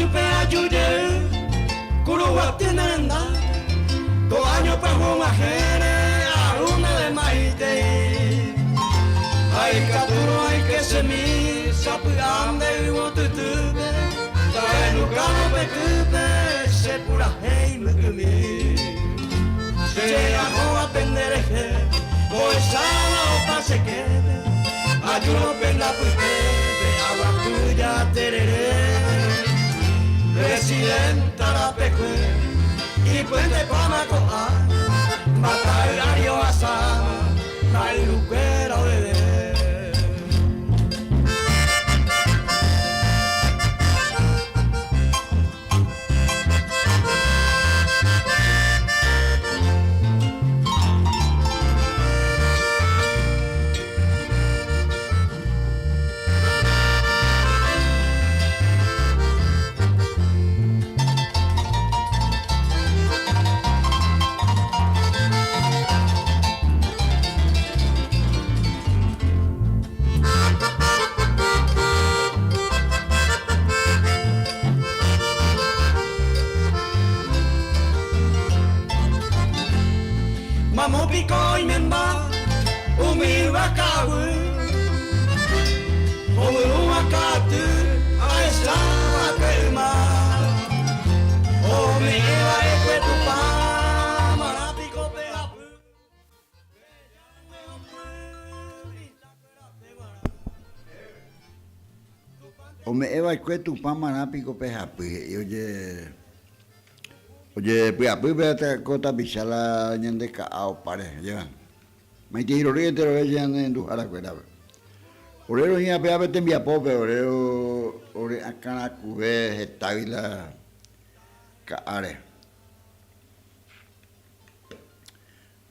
Hasýpe aju jey Kuruguaty ne rendápe, ko áño pyahu og̃uahẽre aru ndéve maitei. Ha ikatúrõ aike chemi sapy'a nde yvotytýpe, tahendukávo pe kýpe che purahéi mbykymi. Che ahóva pende rehe, ohecháva opa che képe, ajúrõ pende apytépe aguapy jaterere. Presidenta rapekue, ipuentepáma ko'ág̃a, mbata'y ári ohasáma, mba'yrukuéra oveve. Mamo piko oimemba umi yva ka'aguy, omyrũva ka'aty ahecha va'ekue yma, ome'ẽ va'ekue Tupã marã piko pe hapy. Ome'ẽ va'ekue Tupã marã piko pe hapy, he'i oje ojepy'apy pe ko tapicha la ñande ka'a opa rehe, ajépa. Maitei rory enterove che ñane renduhára kuérape. Ore roĩ ape ápe tembiapópe, ore ore akãrakuve hetágui la ka'áre.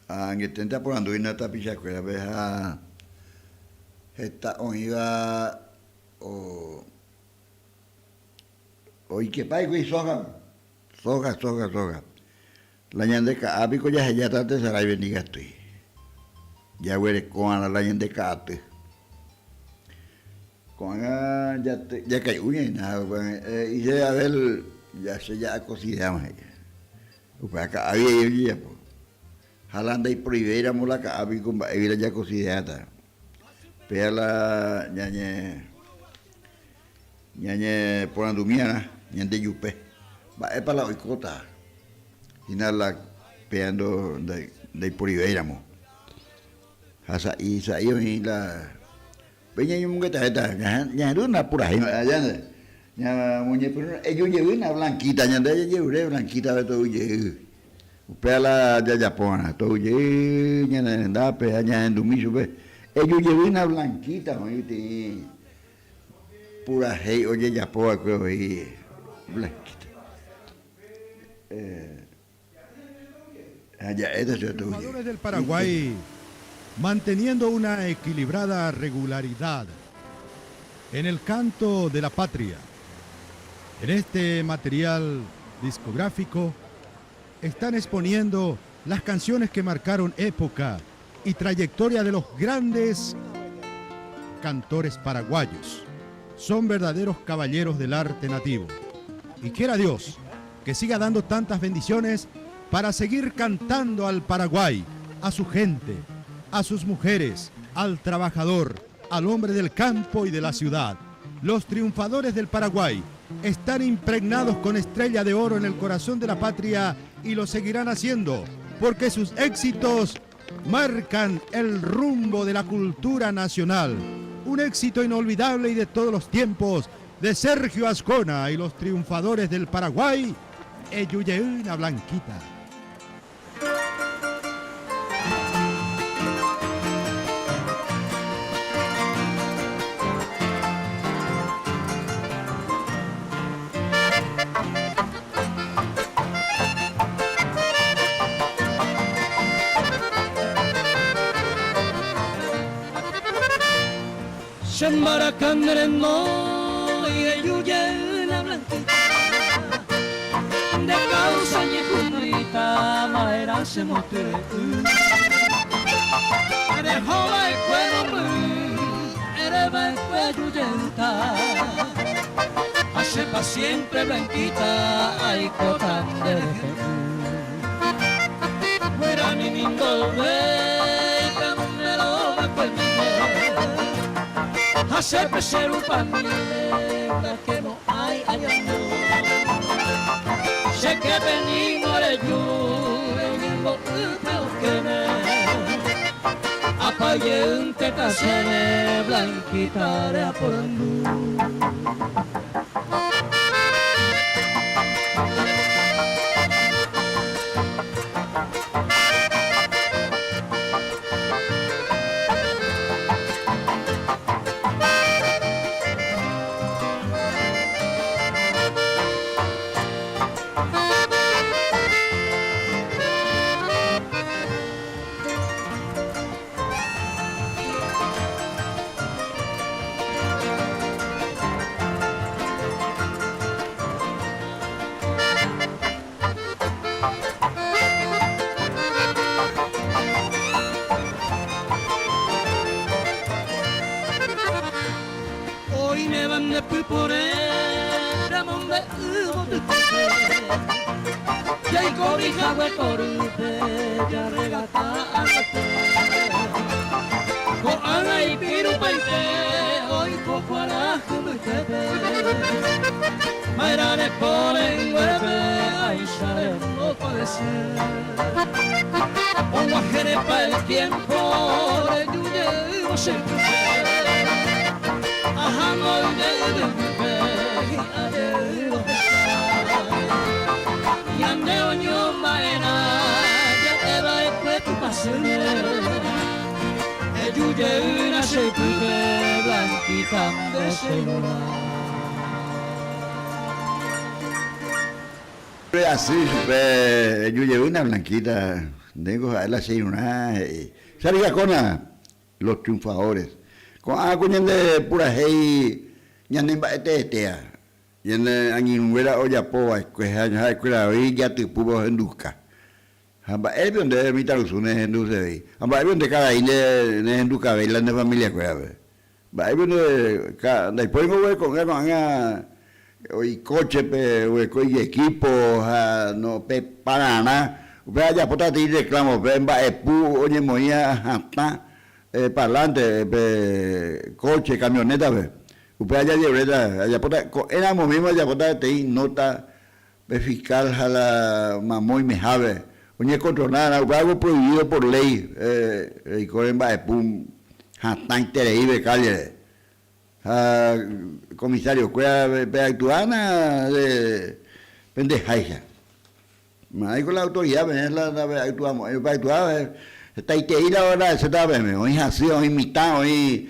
Ha angeténte aporandu hína tapichakuérape ha heta oĩva oikepa hikuái sóhape. Sóha, sóha, sóha. La ñande ka'a piko jahejáta tesaráipe ndikatúi. Jaguerekova'erã la ñande ka'aty. Ko'ág̃a jakai'u ñaína ha he'ise Abel ja che ja'akosideáma he'i. Upéva ka'águi ai ojejapo. Ha la ndaiproivéiramo la ka'a piko mba'égui la jakosideáta. Péva la ñañe ñañeporandumi'arã ñandejupe. Mba'épa la oikóta hína la péva ndaiproivéiramo. Ha sa'i sa'i oĩ la Pe ñañomongetavéta, ñahendúna purahéi aja nde, ñamoñepyrũna, eju jeýna Blanquita, ñande jajerure Blanquita-pe tou jey. Upéva la jajapo va'erã, tou jey ñane rendápe ha ñahendumi chupe. Eju jeýna Blanquita oĩ peteĩ purahéi ojejapo va'ekue voi Blanquita. Ha ja'éta chupe tou jey. Triunfadores del Paraguay manteniendo una equilibrada regularidad en el canto de la patria. En este material discográfico están exponiendo las canciones que marcaron época y trayectoria de los grandes cantores paraguayos. Son verdaderos caballeros del arte nativo. Y quiera Dios que siga dando tantas bendiciones para seguir cantando al Paraguay, a su gente, a sus mujeres, al trabajador, al hombre del campo y de la ciudad. Los triunfadores del Paraguay están impregnados con estrella de oro en el corazón de la patria y lo seguirán haciendo, porque sus éxitos marcan el rumbo de la cultura nacional. Un éxito inolvidable y de todos los tiempos de Sergio Azcona y los triunfadores del Paraguay, Eyuyeuna Blanquita. Che mbaraka ne renói eju jeýna Blanquita Nde causa ñehundíta ma'erã che motyre'ỹ Reho va'ekue mombyry ere va'ekue eju jeýta. Ha che pa siempre blanquita aikóta nde rehe'ỹ. Guyrami nindovéi pe romakue meme. Ha che pe che rupami ndakemo'ãi añandu. Che képe ningo reju reñembo'y pe okẽme. Apa jeýnteta chéve Blanquita reaporandu. Oiméva nde pypore remombe'ývo tytýpe, Jaikomi hague torýpe jarregata arete. Ko'ág̃a ipirupaite oiko kuarahy mbytépe, Ma'erã repo renguépe aĩcha rembopadese. Og̃uahẽrepa el tiempo reju jeývo che ypýpe, Aha mboyve yvyguýpe hi'a jey rohecha. Ñande oñomba'erã ja'e va'ekue Tupãsýme, Eju jeýna che ypýpe Blanquita nde che irũrã. Pe asy chupe eju jeýna Blanquita, ndéngo ha'e la che irũrã, he'i. Sarigakóna, los triunfadores. Ko'ã ko ñande purahéi ñane mba'eteetéa, ñane angirũnguéra ojapo va'ekue ha ha'ekuéra voi jatypúva ohenduka. Ha mba'épe nde mitãrusu nehendusevéi? Ha mba'épe nde karai nehendukavéi la ne familiakuérape? Mba'épe nde ndaipóringo oguereko'ỹva ko'ág̃a ikóchepe, oguereko ijekípo ha no pe pararã. Upéva ajapóta peteĩ reclamo pe mba'epu oñemoĩva hatã parlante pe kóche, camioneta-pe. Upéva jajeruréta, ajapóta ko'ẽramo mismo ajapóta peteĩ nota Pe fiscal ha la mamo oimehápe oñecontrola va'erã, upéva algo prohibido por ley reikóre mba'epu hatãiterei pe cállere. Ha comisario kuéra pe actuána de pendeháicha. Ma'ẽiko la autoridad peẽ la ndapeactuamo'ãi, upe actua hetaiterei la oagradecétava peẽme, oĩ hasy, oĩ mitã, oĩ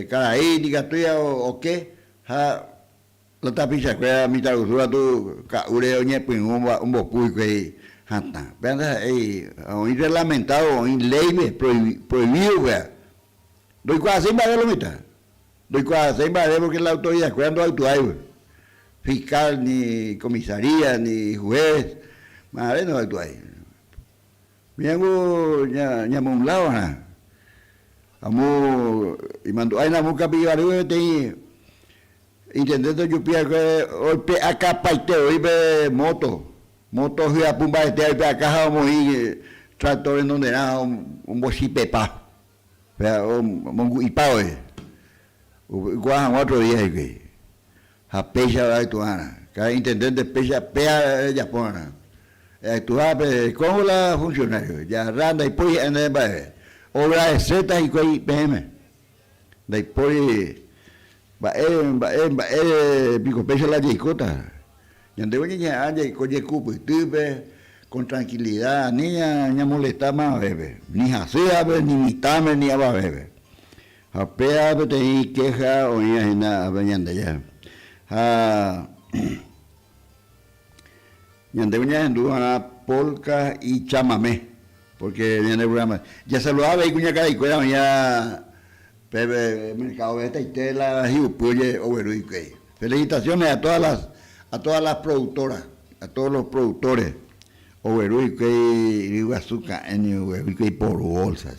karai ndikatúiva oke ha La tapichakuéra mitãrusu katu ka'úre oñepyrũ ombopu hikuái hatã. Upéva ndaha'éi oĩ reglamentado, oĩ léipe prohibido upéva. Ndoikuaaséi mba'eve lo mitã. Ndoikuaaséi mba'eve porque la autoridad-kuéra ndoactuáigui. Fiscal, ni comisaría, ni juez, mavave ndoactuái. Mirango ñamounláva'erã. Amo imandu'áina amo Kapi'ivarýpe peteĩ intendente ojupi va'ekue oipe'akapaite voi pe móto, móto hyapu mbarete oipe'aka ha omoĩ tractor renonderã ha ombochipepa, omongu'ipa voi. Oikuaa hag̃ua otro día hikuái. Ha péicha oactuarã. Cada intendente péicha péa rejapova'erã. Eactua pe kómo la funcionario. Jarra ndaipóri hi'ã ndéve mba'eve. Oagradeséta hikuái peẽme. Ndaipóri mba'e mba'e mba'ére piko péicha la jaikóta. Ñandéve ñañeha'ã jaiko jekupytýpe, con tranquilidad, ani ñamolesta mavavépe, ni hasývape, ni mitãme, ni avavépe. Ha péva peteĩ kéha oĩva hína ápe Ñandejára. Ha ñande ñahendu va'erã polka y chamame, pórke ñane programa. Jasaluda avei kuñakaraikuéra oĩva pe mercado-pe hetaite la hi'upy ogueru hikuái. Felicitaciones a todas las, a todas las productoras, a todos los productores ogueru hikuái ryguasu ka'ẽ, ogueru hikuái por bolsa.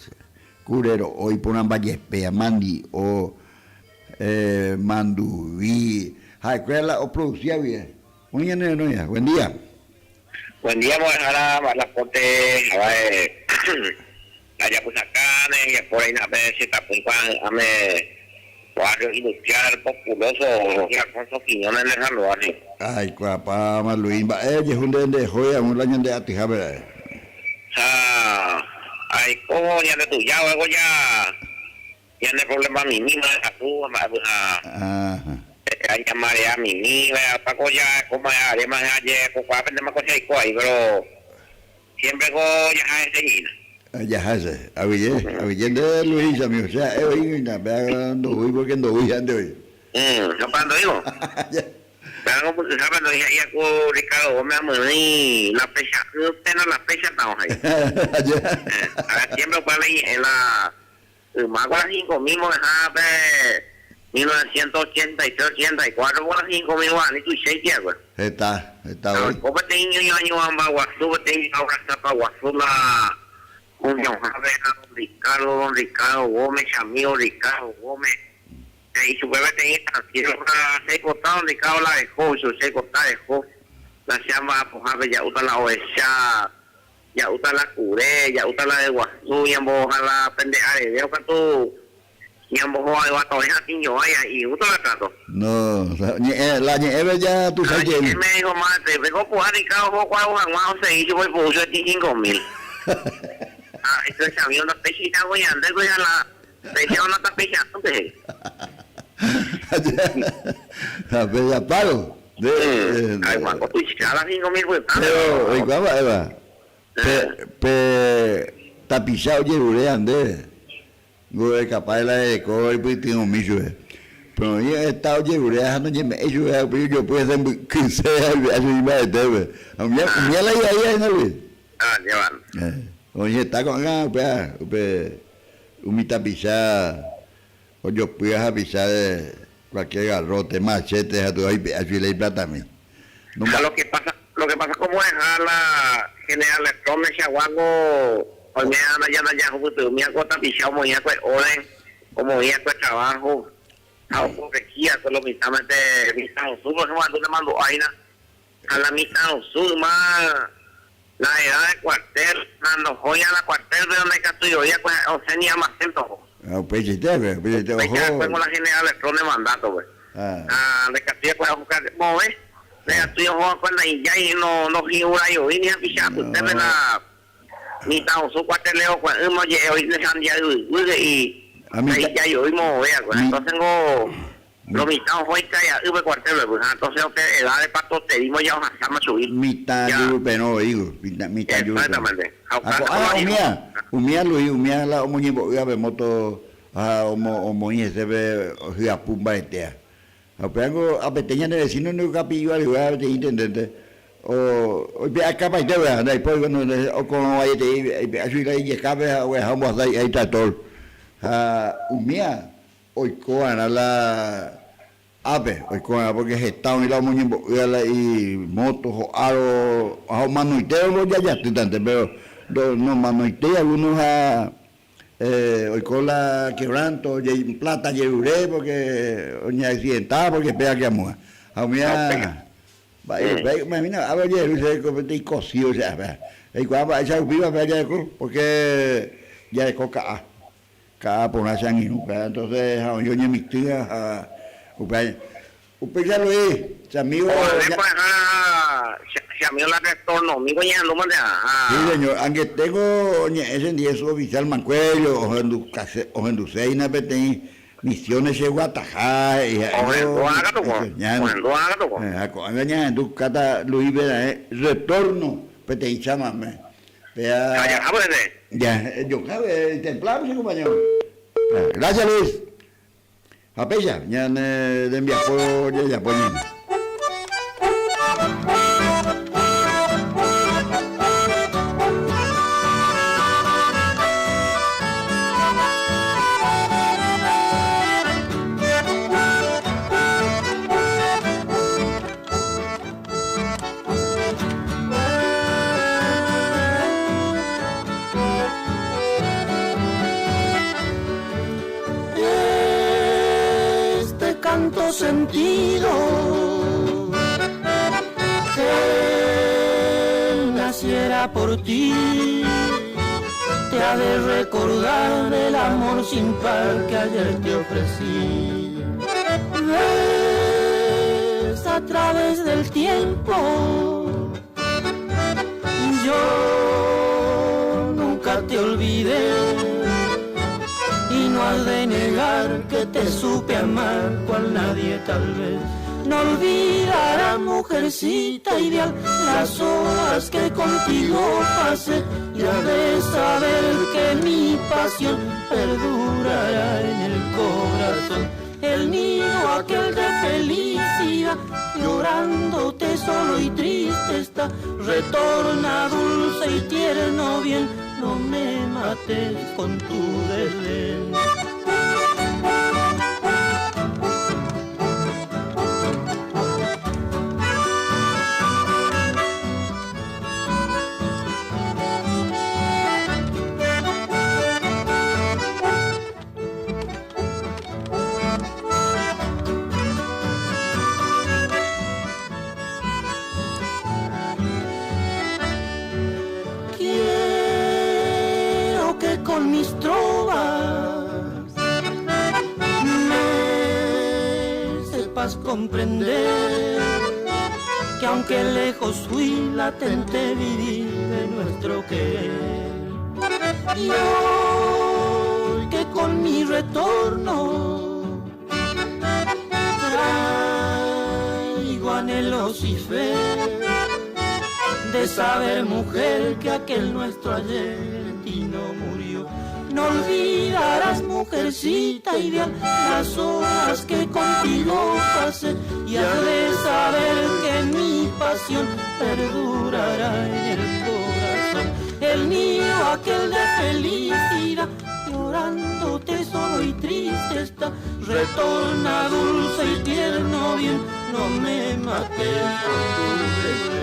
Kure ro'o iporãmba jepe, mandi'o, manduvi. Ha'ekuéra la oproducía guive. Oĩ ñane renóiva. Buen día. Buen día mbo'ehára Malapote hava'e ajapysaka ne hembiapo reina pe che tapỹi kuarahy'ãme barrio industrial populoso Jorge Alfonso Quiñónez ne saluda. Aikuaapáma Luis, mba'e ojehu nde ndehói aún la ñande atyhápe ra'e. Ha aikóvo ñande tuja luego ya ñane problema mimi marangatu ha mba'e pyha añamarea mimi vea ko ya ko aréma ajepokuaa ko che aiko aí pero siempre ko jaha hese hína. Jaha hese. Aguyje, aguyje nde Luis amigo, che ha'e oĩ hína, péa ndoúi porque ndoúi ha'énte oĩ. No pa ndoúivo. Péa ko py'ỹhápe ndoĩ he'i ku Ricardo Gómez amyrỹi la fecha ỹpena la fecha tão he'i. Ha siempre upéva la iñe'ẽ la yma ko la 5000 mo'ẽhápe 1983, 84 ko la 5000 guarani tuichaite va'ekue. Heta, heta voi. Oiko peteĩ ñoñoañuãmba guasu, peteĩ abrasapa guasu la Uniónhápe ha don Ricardo, don Ricardo Gómez, chamigo Ricardo Gómez. He'i chupe peteĩ extranjero ha che aipota don Ricardo la reho, che aipota reho la che amba'apohápe ja'úta la ovecha, ja'úta la kure, ja'úta la ryguasu, ñambohoha la pende areve katu ñambohovayva toĩ ha tĩjoa ja hi'úta la trato. No, ñe'ẽ, la ñe'ẽve ja tuicha jey. La ñe'ẽme dijo mate, pe ko pu'ã Ricardo oho kuaru hag̃ua osegi chupe oipo'u chupe tĩ 5000. Ha ichamigo ndapéicha ko ñande ko ja la Péicha ona tapicha'ỹpe he'i. Ha péicha pago. Aikuaa ko tuicha la 5000 pytãme. Pero oikuaa mba'épa? Pe pe tapicha ojerure ñandéve ngo'ekapái la ereko oipytyvõmi chupe. Pero oĩ heta ojerure ha noñeme'ẽi chupe ha upéi ojopy hese mbykyse ha oipe'a chugui mba'etépe. Ha umía umía la ivaíva hína Luis. Ah, llevan. Oĩ heta ko'ág̃a upéva upe Umi tapicha ojopýva hapicha de cualquier garrote, machete ha tuva oipe'a chugui la iplatami. Ha lo que pasa, lo que pasa ko mbo'eha la General Letrón mechaguángo oime ndajahupytymi ko tapicha omoĩ va'ekue orden, omoĩ va'ekue trabajo ha ocorregi va'ekue lo mitãme pe mitãrusu, por ejemplo, nemandu'a hína ha la mitãrusu yma La edad de cuartel, ha ndohói a la cuartel-pe ndaikatúi voi akue ha'e osẽ ni almacén toho. Ha upeichaite pe, upeichaite oho. Upéicha akue ko la general Letrón de mandato-pe. Ha ndaikatúi akue oho move, ndaikatúi oho akue ndaijái, no ndohi'urái voi ni hapicha apytépe la mitãrusu cuartelero kue'ỹme oje'e voi ne sandia yvyguy he'i ndaijái voi move akue. Entonces ngo Lo mitã oho ikaria'y pe cuartel-pe, pyha, entonces ope edad de patoterismo ja ohasáma chugui. Mitã Ja. juruperõ oígo, mitã, mitã juruperõ. Exactamente. Ha Ha upéva ko'ág̃a oĩ. umía, umía Luis, umía la omoñembo'ýva pe moto ha omo, omoĩ hese pe hyapu mbaretéva. Ha upévango apete ñane vecino niko kapi'ivarigua peteĩ intendente, o, oipe'akapaite upéva, ndaipóri cuando okorõ vaietei oipe'a chugui la ijekápe ha ogueraha ombohasa hi'ári tractor. Ha umía Oiko va'erã la ápe, oiko va'erã porque heta oĩ la omoñembo'ýva la imóto, ho'áro, ha omanoitérõ mbojajatýtante, pero nomanoitéi alguno ha oiko la quebranto, plata jerure porque oñeaccidenta porque péva ke amóva. Ha umíva, mba'e upéi, imagina, ápe ojeheru chéve ko peteĩ cocido che ápe, eikuaa mba'éicha rupíva péva jareko, porque jareko ka'a. Ka'a porã che angirũ upéva, entonces ha oĩ oñemitỹva ha upéva upéicha Luis, che amigo. Ovalépa ha che amigo la retornomi ko ñe'ẽndu mante ha. Sí señor, angetéko oñe'ẽ chendie su oficial Mancuello, ohendukase, ohenduse hína peteĩ misiones che guataha he'i ha'e. Ohendu ágã katu ko, ohendu ágã katu ko. Ha ko'ág̃a ñahendukáta Luis-pe raẽ retorno peteĩ chamame. Péa. Ha jaha pya'ete. Ya, ejoka templado che compañero. Gracias Luis. Ha péicha, ñane rembiapo jajapo ñaime. Este canto. los sentidos que naciera por ti te ha de recordar del amor sin par que ayer te ofrecí. Ves a través del tiempo, yo nunca te olvidé y no has de negar que te supe amar cual nadie tal vez. No olvidará, mujercita ideal, las horas que contigo pasé y has de saber que mi pasión perdurará en el corazón. El nido aquel de felicidad, llorándote solo y triste está. Retorna dulce y tierno bien, no me mates con tu desdén. Quiero que con mis trovas me sepas comprender que aunque lejos fui latente viví de nuestro querer. Y hoy que con mi retorno traigo anhelos y fe de saber, mujer, que aquel nuestro ayer en ti no murió. No olvidarás, mujercita ideal, las horas que contigo pasé y has de saber que mi pasión perdurará en el corazón. El nido aquel de felicidad, llorándote solo y triste está. Retorna dulce y tierno bien, no me mates con tu desdén.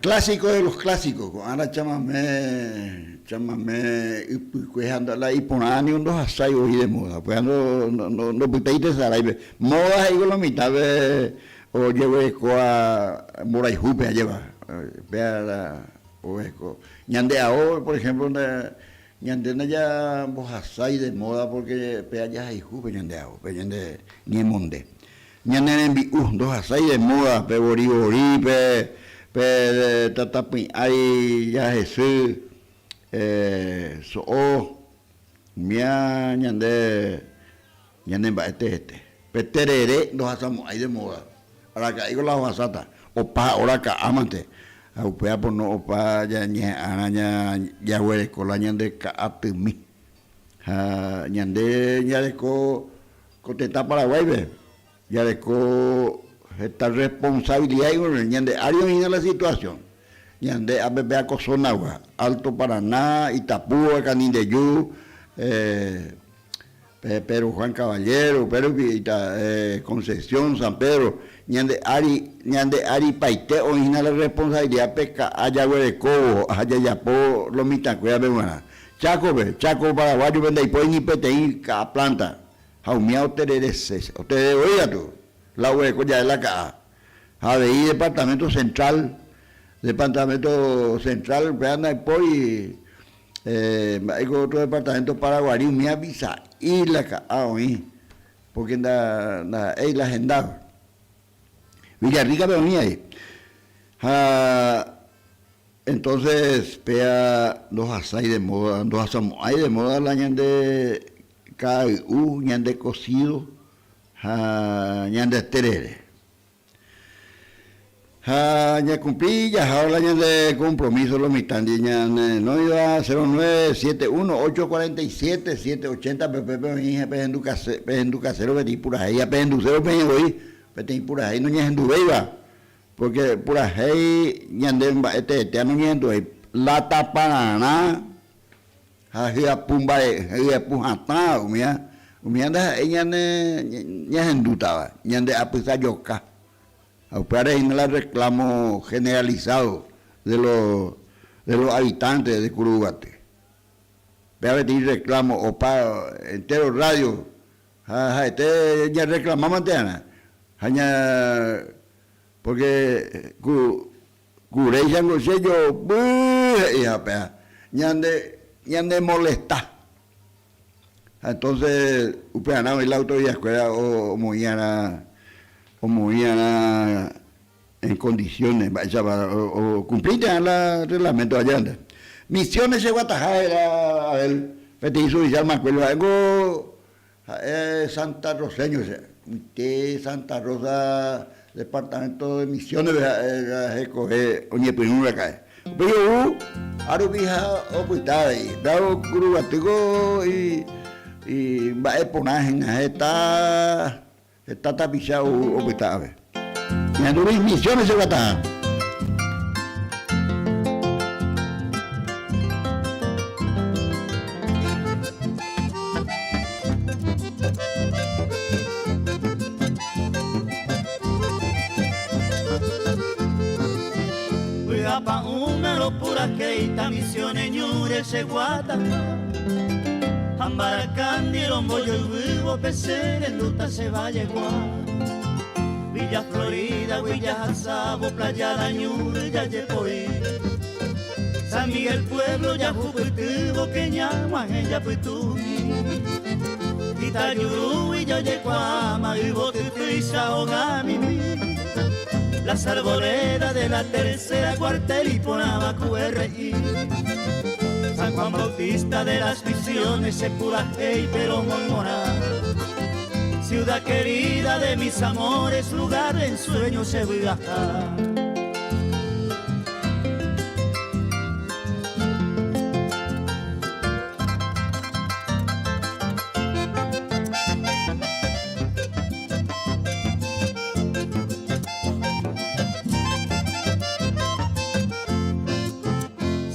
Clásico de los clásicos, ko'ág̃a chamame, chamame ypykue ha la iporã ni ndohasái voi de moda, upéva ndopytái tesaráipe. Moda he'íko lo mitãpe ojeguerekóva mborayhúpe ajépa, upéva la oguereko. Ñande ao, por ejemplo, ñande ndajambohasái de moda porque péva jahayhúpe ñande ao, pe ñande ñemonde. Ñane rembi'u ndohasái de moda pe vori vori, pe pe tatapỹi'ái jahesy so'o, umía ñande ñane mba'e teete. Pe terere ndohasamo'ãi de moda, araka'éiko la ohasáta, opa hora ka'a mante, ha upéva pono opa ñañeha'ãrã jaguereko la ñande ka'atymi. Ha ñande jareko ko tetã Paraguáipe, jareko heta responsabilidad igualmente, ñande ári oĩna la situación, ñande ápe péa ko zona-gua, Alto Paraná, Itapúa, Canindeyú, Pedro Juan Caballero, upérupi Concepción, San Pedro, ñande ári, ñande áripaite oĩhína la responsabilidad pe ka'a jaguerekóvo ha jajapo lo mitãkuérape g̃uarã. Chákope, Cháko paraguájope ndaipóri ni peteĩ ka'a planta, ha umíva otererese, oterere voi katu, la oguereko jave la ka'a. Ha avei departamento central, departamento central upéva ndaipóri mba'éiko otro departamento Paraguari umíva visa'i la ka'a oĩ, porque ndaha'éi la hendáva. Villarrica-pe oĩ avei. Ha Entonces péa ndohasái de moda, ndohasamo'ãi de moda la ñande ka'ay'u, ñande cocido ha ñande terere. Ha ñakumpli jahávo la ñande compromiso lo mitãndi ñanerenóiva 0971 847 780 pe upépe oĩ pehendukasérõ peteĩ purahéi ha pehendusérõ peẽ voi peteĩ purahéi noñehenduvéiva. Pórke purahéi ñande mba'e teetéva noñehenduvéi láta pararã ha hyapu mba'e, hyapu hatã umíva, umíva ndaha'éi ñane ñahendútava, ñande apysa joka. Ha upévare hína la reclamo generalizado de los de los habitantes de Kuruguaty. Péva peteĩ reclamo opa entero radio ha ha'ete ñarreclama mante arã ha ña porque ku kuréichango che jopy he'i ha péva ñande ñane molesta ha entonces upearã oĩ la autoridad kuéra omoĩ arã omoĩ arã en condiciones mba'éichapa ocumplíta la reglamento aja nde. Misiones che guataha héra Abel peteĩ suiza Macuello ha'éngo ha'e Santa Roseño che mite Santa Rosa departamento de Misiones pe ha'e hekove oñepyrũ raka'e. Upéi ou árupi ha opyta avei. Péva Kuruguatýko imba'e porã hína heta. Heta tapicha ou opyta ave. Ñandu Luis Misiones che guataha. Vy'apa'ũme ropurahéita Misiones ñúre che guataha. Ha mbarakandi rombojoyvývo pe che rendúta che vallegua. Villa Florida-gui jahasávo Playa la ñúre jajepoi. San Miguel pueblo jahupytývo ke ñag̃uahẽ japytumi. Itajurúgui jajekuaáma yvotytýicha hogamimi. Las arboledas de la tercera cuartel iporãva QRI. San Juan Bautista de las Misiones che purahéi pero moimorã. Ciudad querida de mis amores, lugar de ensueño che vy'aha.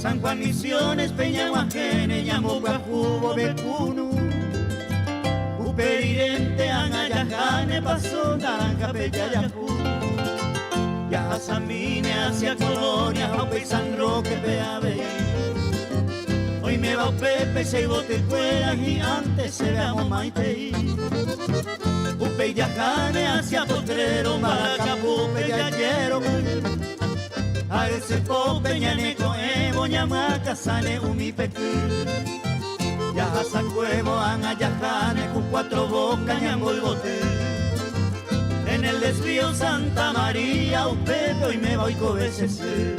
San Juan Misiones peñag̃uahẽne ñambopyahúvo Vekunu Upe rirénte ág̃a jaháne Paso Naranja-pe jajahu Jahasamíne hacia Colonia ha upéi San Roque-pe avei Oiméva upépe che yvotykuéra hi'ánte chéve amomaitei Upéi jaháne hacia Potrero Mbarakapu-pe jajeroky Ha ysypópe ñaneko'ẽvo ñamyakãsãne umi peky. Jahasakuévo ág̃a jaháne ku Cuatro Boca ñamboyvoty. En el desvío Santa María upépe oiméva oikove che sy.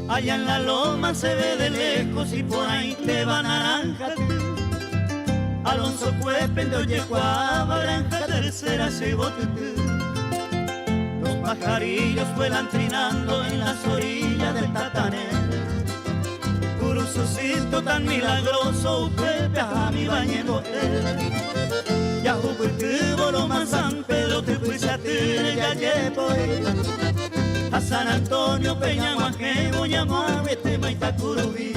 Allá en la loma se ve de lejos y por ahí te va naranja Alonso Cuepe de ojekuaáva Granja Tercera che yvotyty Los pajarillos vuelan trinando en las orillas del Tatané Kurusucito tan milagroso upépe ahámi vañembo'e Jahupytývo Loma San Pedro typychatýre jajepoi Ha San Antonio pe ñag̃uahẽvo ñamoaguetéma Itakuruvi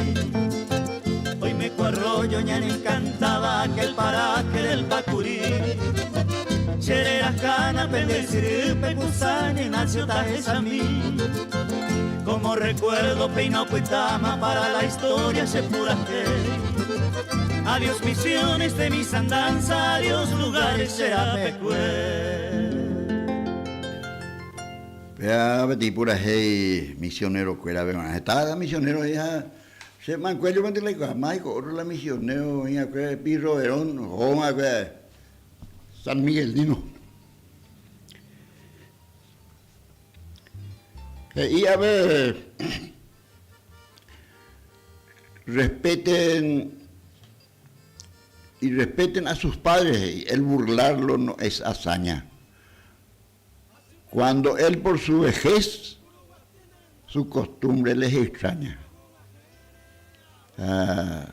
Oime ku arroyo ñanencantáva aquel paraje del Pacurí Che rerahána pende syrýpe ku San Ignacio tahechami Como recuerdo péina opytáma para la historia che purahéi Adiós misiones de mis andanzas, adiós lugares che rapekue. Péva peteĩ purahéi misionero-kuérape g̃uarã. Heta misionero oĩ ha che mankuéllo-mante la aikuaa. Máiko ótro la misionero oĩ va'ekue Pirro Verón oho va'ekue San Miguelino. He'i ave respeten y respeten a sus padres, he'i, el burlarlo no es hazaña. Cuando él por su vejez su costumbre les extraña. Ha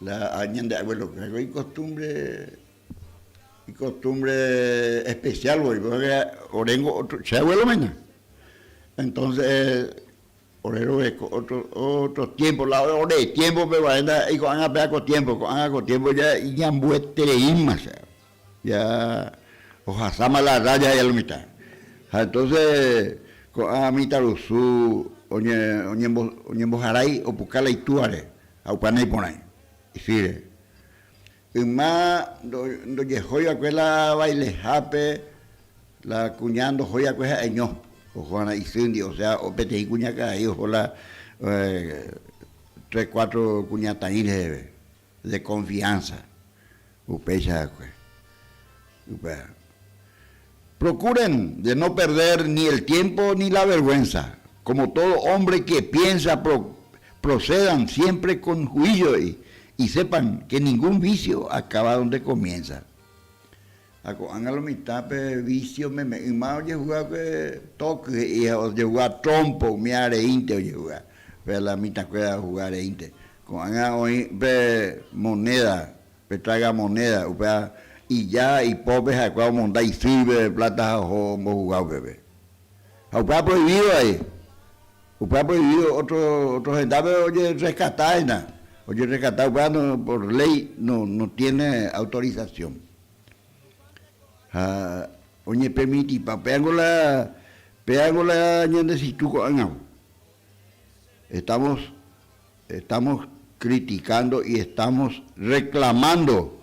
la ñande abuelo-kuéra icostumbre Icostumbre especial voi, porque oréngo otro, che abuelo maña. Entonces, Ore roguereko otro, otro tiempo, la ore tiempo-pe guare ndaha'éi ko'ág̃a péva ko tiempo, ko'ág̃a ko tiempo ja iñambuetereíma che, ja ohasáma la raya he'i lo mitã. Ha entonces ko'ã mitãrusu oñe, oñembo, oñemboharái opuka la itúvare ha upéva naiporãi, isýre. Yma ndojehói va'ekue la bailehápe, la kuña ndohói va'ekue ha'eño, oho va'erã isýndi, osea peteĩ kuñakarai oho la tres, cuatro kuñataĩ reheve, de confianza, upéicha va'ekue. Upéva. Procuren de no perder ni el tiempo ni la vergüenza, como todo hombre que piensa procedan siempre con juicio y sepan que ningún vicio acaba donde comienza. Ha ko'ág̃a lo mitã pe vicio meme yma ojehuga va'ekue toky he'i ha ojehuga trompo umi areínte ojehuga, pe la mitãkuéra ohuga areínte. Ko'ág̃a oĩ pe moneda Pe tragamonéda, upéva ija ipópe ha'ekuéra omonda isýpe pláta ha oho ombohuga upépe. Ha upéva prohibido avei. Upéva prohibido otro, otro hendápe ojerrescata hína. Ojerrescata upéva no, por ley no, no tiene autorización. Ha oñepermitipa, péango la, péango la ñande situ ko'ág̃a. Estamos Estamos criticando y estamos reclamando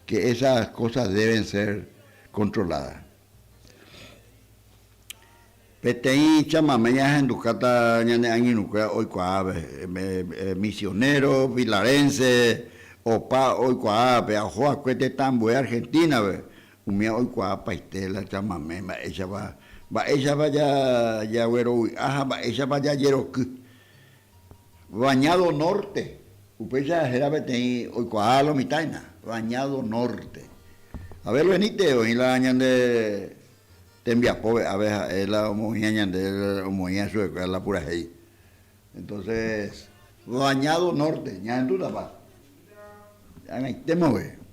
que esas cosas deben ser controladas. Peteĩ chamame ñahendukáta ñane angirũkuéra oikuaa misionero, pilarense, opa oikuaa pe oho va'ekue tetã ambue Argentina-pe, umíva oikuaa paite la chamame mba'éichapa mba'éichapa jaguerovy'a ha mba'éichapa jajeroky. Bañado Norte, upéicha héra peteĩ oikuaa lo mitãina, Bañado Norte. Abel Benítez oĩ la ñande tembiapópe, ave ha'e la omoĩha ñande omoĩha chupekuéra la purahéi. Entonces, Bañado Norte, ñahendútapa? Ag̃aitémove.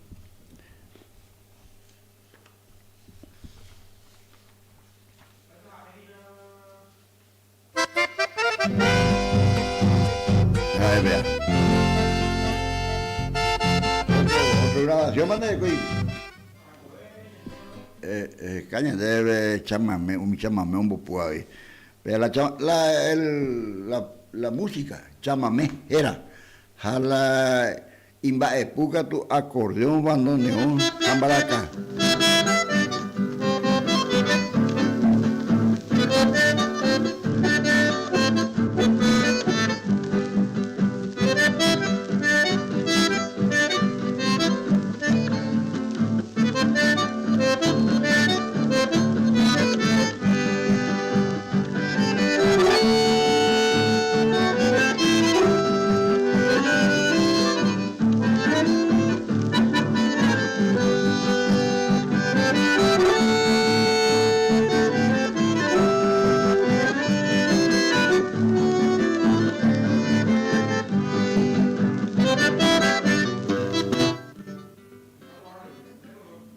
Eheka ñandéve chamame, umi chamame ombopu avei. Péa la la el la música chamame héra ha la Imba'epu katu acordeón, bandoneón ha mbaraka.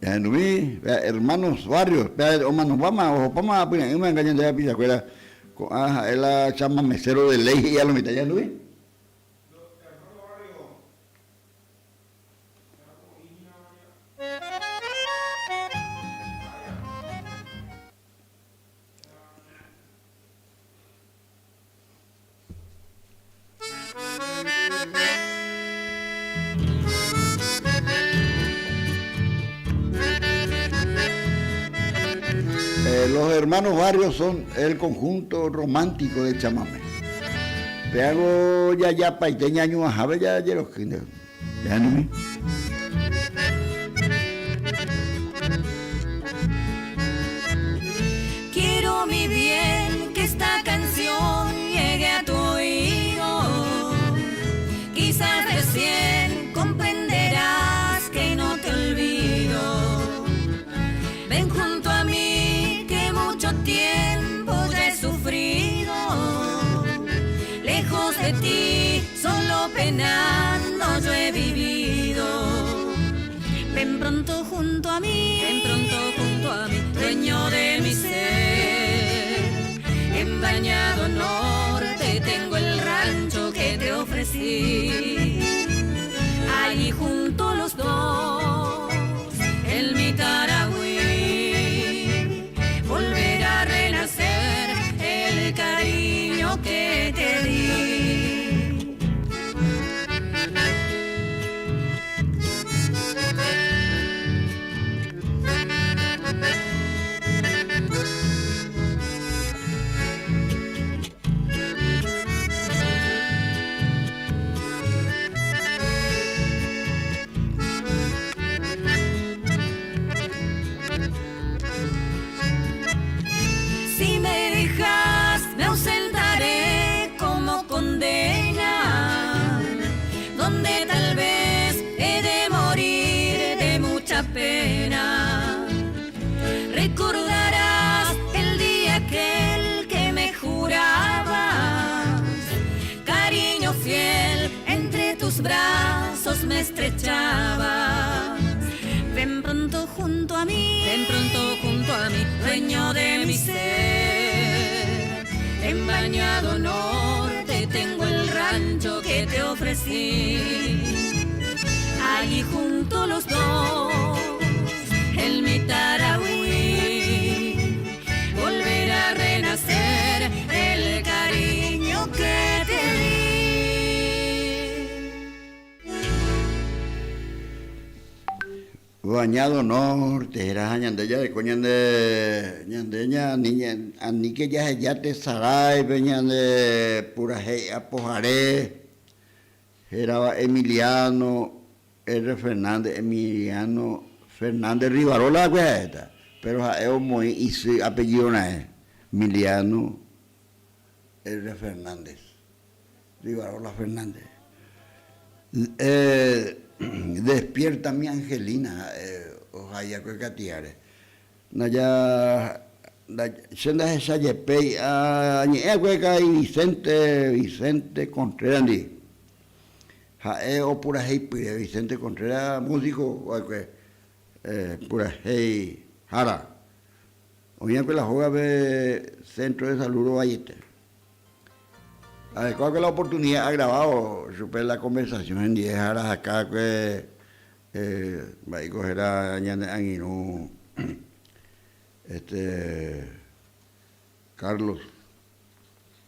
Ñahendumi, hermanos Barrios, pe omanópama, ohopáma apyre'ỹme anga ñande rapichakuéra, ko'ã ha'e la chamamecero de ley he'i a lo mitad, ñahendumi. Los hermanos Barrios son el conjunto romántico de chamamé. Péago jajapaite ñañuãhápe jajeroky nde. Jahendumi. Quiero mi bien que esta canción llegue a tu oído Quizás recién comprenderás que no te olvido Ven junto a mí que mucho tiempo ya he sufrido Lejos de ti solo penando yo he vivido Ven pronto junto a mí, ven pronto junto a mí, dueño de mi ser. En Bañado Norte te. brazos me estrechabas. Ven pronto junto a mí, ven pronto junto a mí, dueño de mi ser. En Bañado Norte tengo el rancho que te ofrecí. Allí junto los dos, el mi Taragüí, volverá a renacer el cariño que te di. Bañado Norte héra ha ñande jareko ñande ñande ñani aníke jaheja tesaráipe ñande purahéi apohare hérava Emiliano R. Fernández Emiliano Fernández Rivarola va'ekue ha'éta péro ha'e omoĩ isy apellido raẽ Emiliano R. Fernández Rivarola Fernández. Despierta mi Angelina ha'e ohai akue katiáre. Ndaja che ndahecha jepéi añe'ẽ akue karai Vicente, Vicente Contreras ndi. Ha'e opurahéi pyre Vicente Contreras músico va'ekue purahéi hára. Oĩ akue la hógape Centro de Salud rovaiete. Arekóakue la oportunidad agravávo chupe la conversación hendive ha arahakáakue mba'éiko héra ñane angirũ este Carlos,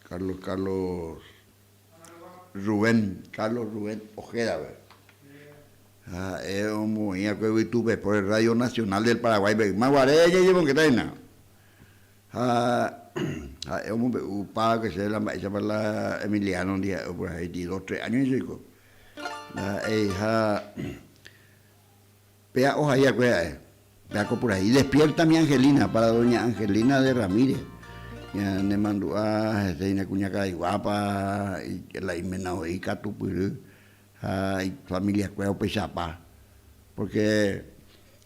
Carlos, Carlos Rubén, Carlos Rubén Ojeda-pe. Ha ha'e omoĩakue yvytúpe por el Radio Nacional del Paraguay-pe yma guare jajemongetái hína. Ha ha'e omombe'upa que che la mba'éichapa la Emiliano ndi ha'e opurahéiti dos, tres años ichuiko. Ndaha'éi ha péa ohai akue ha'e, péa ko purahéi. Despierta mi Angelina, para doña Angelina de Ramírez. Ñanemandu'a hese hína kuñakarai guápa, la imena voi katupyry ha ifamilia kuéra upeichapa. Porque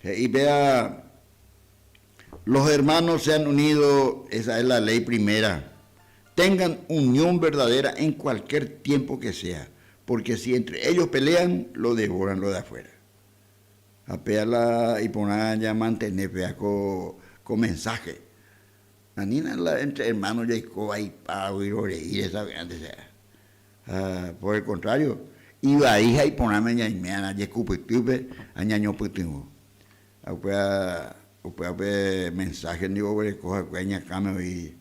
he'i péa. Los hermanos se han unido, esa es la ley primera. Tengan unión verdadera en cualquier tiempo que sea, porque si entre ellos pelean, lo devoran lo de afuera. Ha péa la iporã ñamantene péa ko ko mensaje. Anína la entre hermanos jaiko vaipa vyrorei resavy'ánte che. Ha por el contrario, ivai ha iporãme ñaime arã jekupytýpe ha ñañopytyvõ. Ha upéva, upéva pe mensaje ningo oguereko hague iñakãme oĩ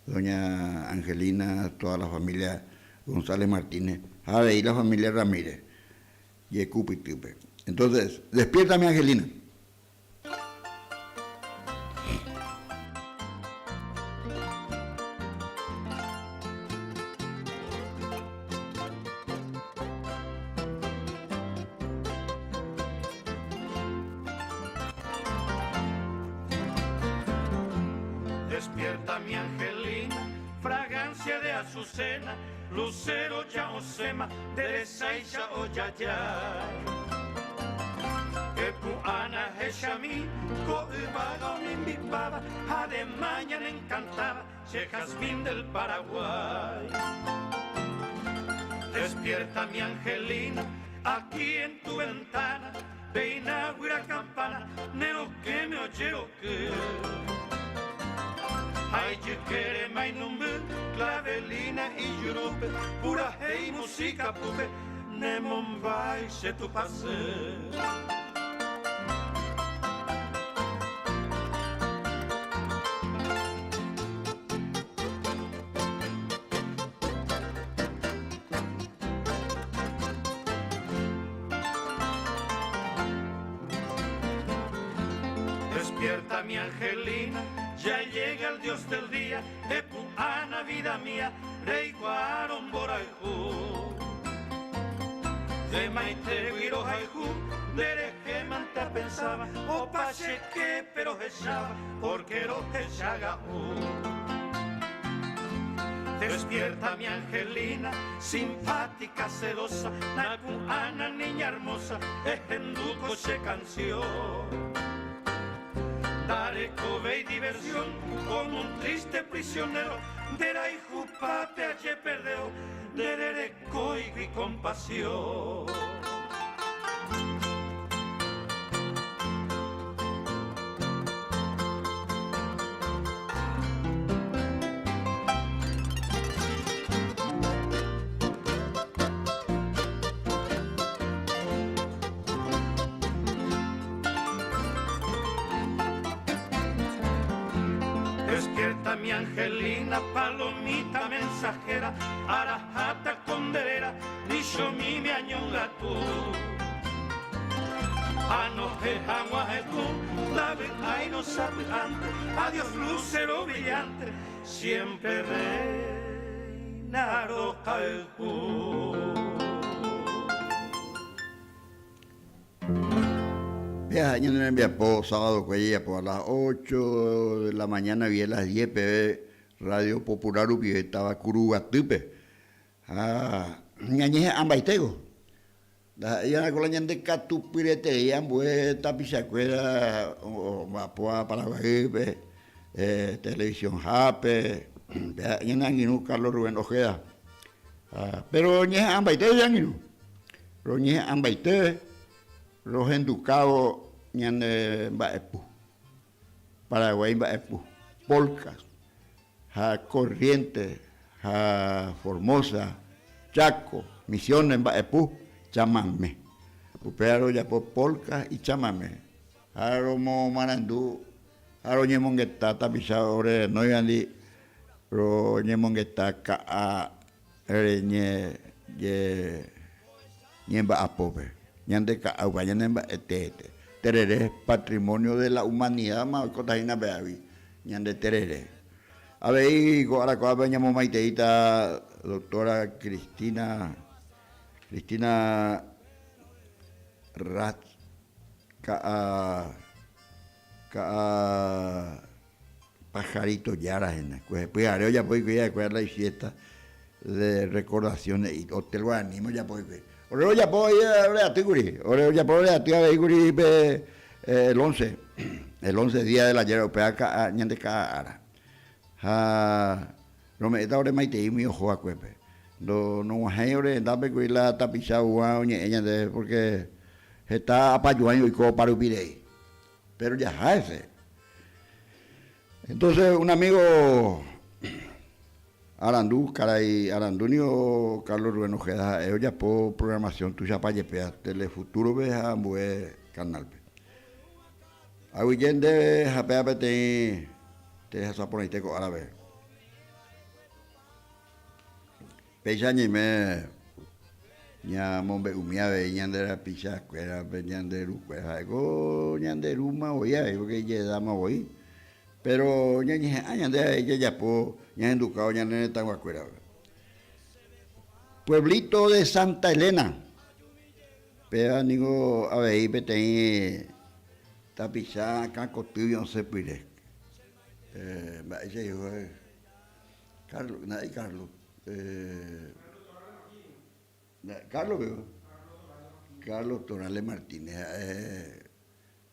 doña Angelina, toda la familia González Martínez ha avei la familia Ramírez jekupytýpe. Entonces, despiértame Angelina. Despierta mi angelina, fragancia de azucena, lucero ya osema, derecha o ya ya. Epu'ãna hechami, ko yvága omimbipáva, ha de mañana encantaba, che jazmín del Paraguay. Despierta mi angelina, aquí en tu ventana, peina guira campana, nero que me oyero que. Ay, jykére mainumby, clavelina y yurupe, purahéi música pupe, nemombáy che tupãsy. Despierta mi angelina, ya llega el Dios del día, Epu'ãna vida mía, reikuaárõ mborayhu. Nde maitégui rohayhu, nde rehe mante apensáva, opa che képe rohecháva, porque rohechaga'u. Despierta mi angelina, simpática, sedosa, napu'ãna niña hermosa, ehendu ko che canción. Ndarekovéi diversión, como un triste prisionero, nde rayhupápe ajeperdeo, ndererekóigui compasión. Despierta mi angelina, palomita mensajera, arahata konderera, michomi mi añongatu. Anohẽ hag̃ua heku, ndavy'áirõ sapy'ánte, adiós lucero brillante, siempre reina rohayhu. Péa ñane rembiapo sábado-kue jajapo a las ocho de la mañana guive las diez peve Radio Popular rupive táva Kuruguatýpe. Ha ñañeha'ãmbaitéko. Ndaha'éi va'erã ko la ñande katupyreterei ambue tapichakuéra omba'apóva Paraguaýpe, televisión-hápe, péa ñane angirũ Carlos Rubén Ojeda. Péro ñeha'ãmbaite che angirũ. Roñeha'ãmbaite rohendukávo ñane mba'epu, Paraguái mba'epu, polcas ha Corrientes ha Formosa, Chaco, Misiones mba'epu, chamame. Upéva rojapo polcas y chamame ha romomarandu ha roñemongeta tapicha ore renóivandi roñemongeta ka'a Reñe je ñemba'apópe, ñande ka'áupa ñane mba'e teete. Terere patrimonio de la humanidad ma oikóta hína pe águi, ñande terere. Avei ko ára ko'ápe ñamomaiteíta doctora Cristina, Cristina Rat ka'a, ka'a. Pajarito jára hína. Kuehe pyhare ojapo hikuái ha'ekuéra la ifiesta de recordación he'i Hotel Guaraníme ojapo hikuái. Ore rojapo ore aty kuri, ore rojapo ore aty avei kuri pe el once, el once día del ayer upéva ka'a ñande ka'a ára. Ha rome'ẽta ore maitei umi oho va'ekuépe. Ndo nog̃uahẽi ore rendápe kuri la tapicha oúva oñe'ẽ ñandéve porque heta apajuãi oiko oparupi rei. Pero jaha hese. Entonces un amigo arandu, karai arandu niko Carlos Rubén Ojeda ha'e ojapo programación tuichapa jepéva Telefuturo-pe ha ambue canal-pe. Aguyje ndéve ha péva peteĩ tehasa porãite ko árape. Péicha ñaime ñamombe'umi avei ñande rapichakuérape, ñande rukuéra. Ha'éko ñande rúma voi avei, pórke ijedáma voi. Péro ñañeha'ã ñande avei jajapo ñahendukávo ñane retãguakuérape. Pueblito de Santa Elena, péva ningo avei peteĩ tapicha akãkotýgui osẽ pyre. Mba'éicha he'i Carlos, ndaha'éi Carlos. Carlos piko? Carlos Torales Martínez ha'e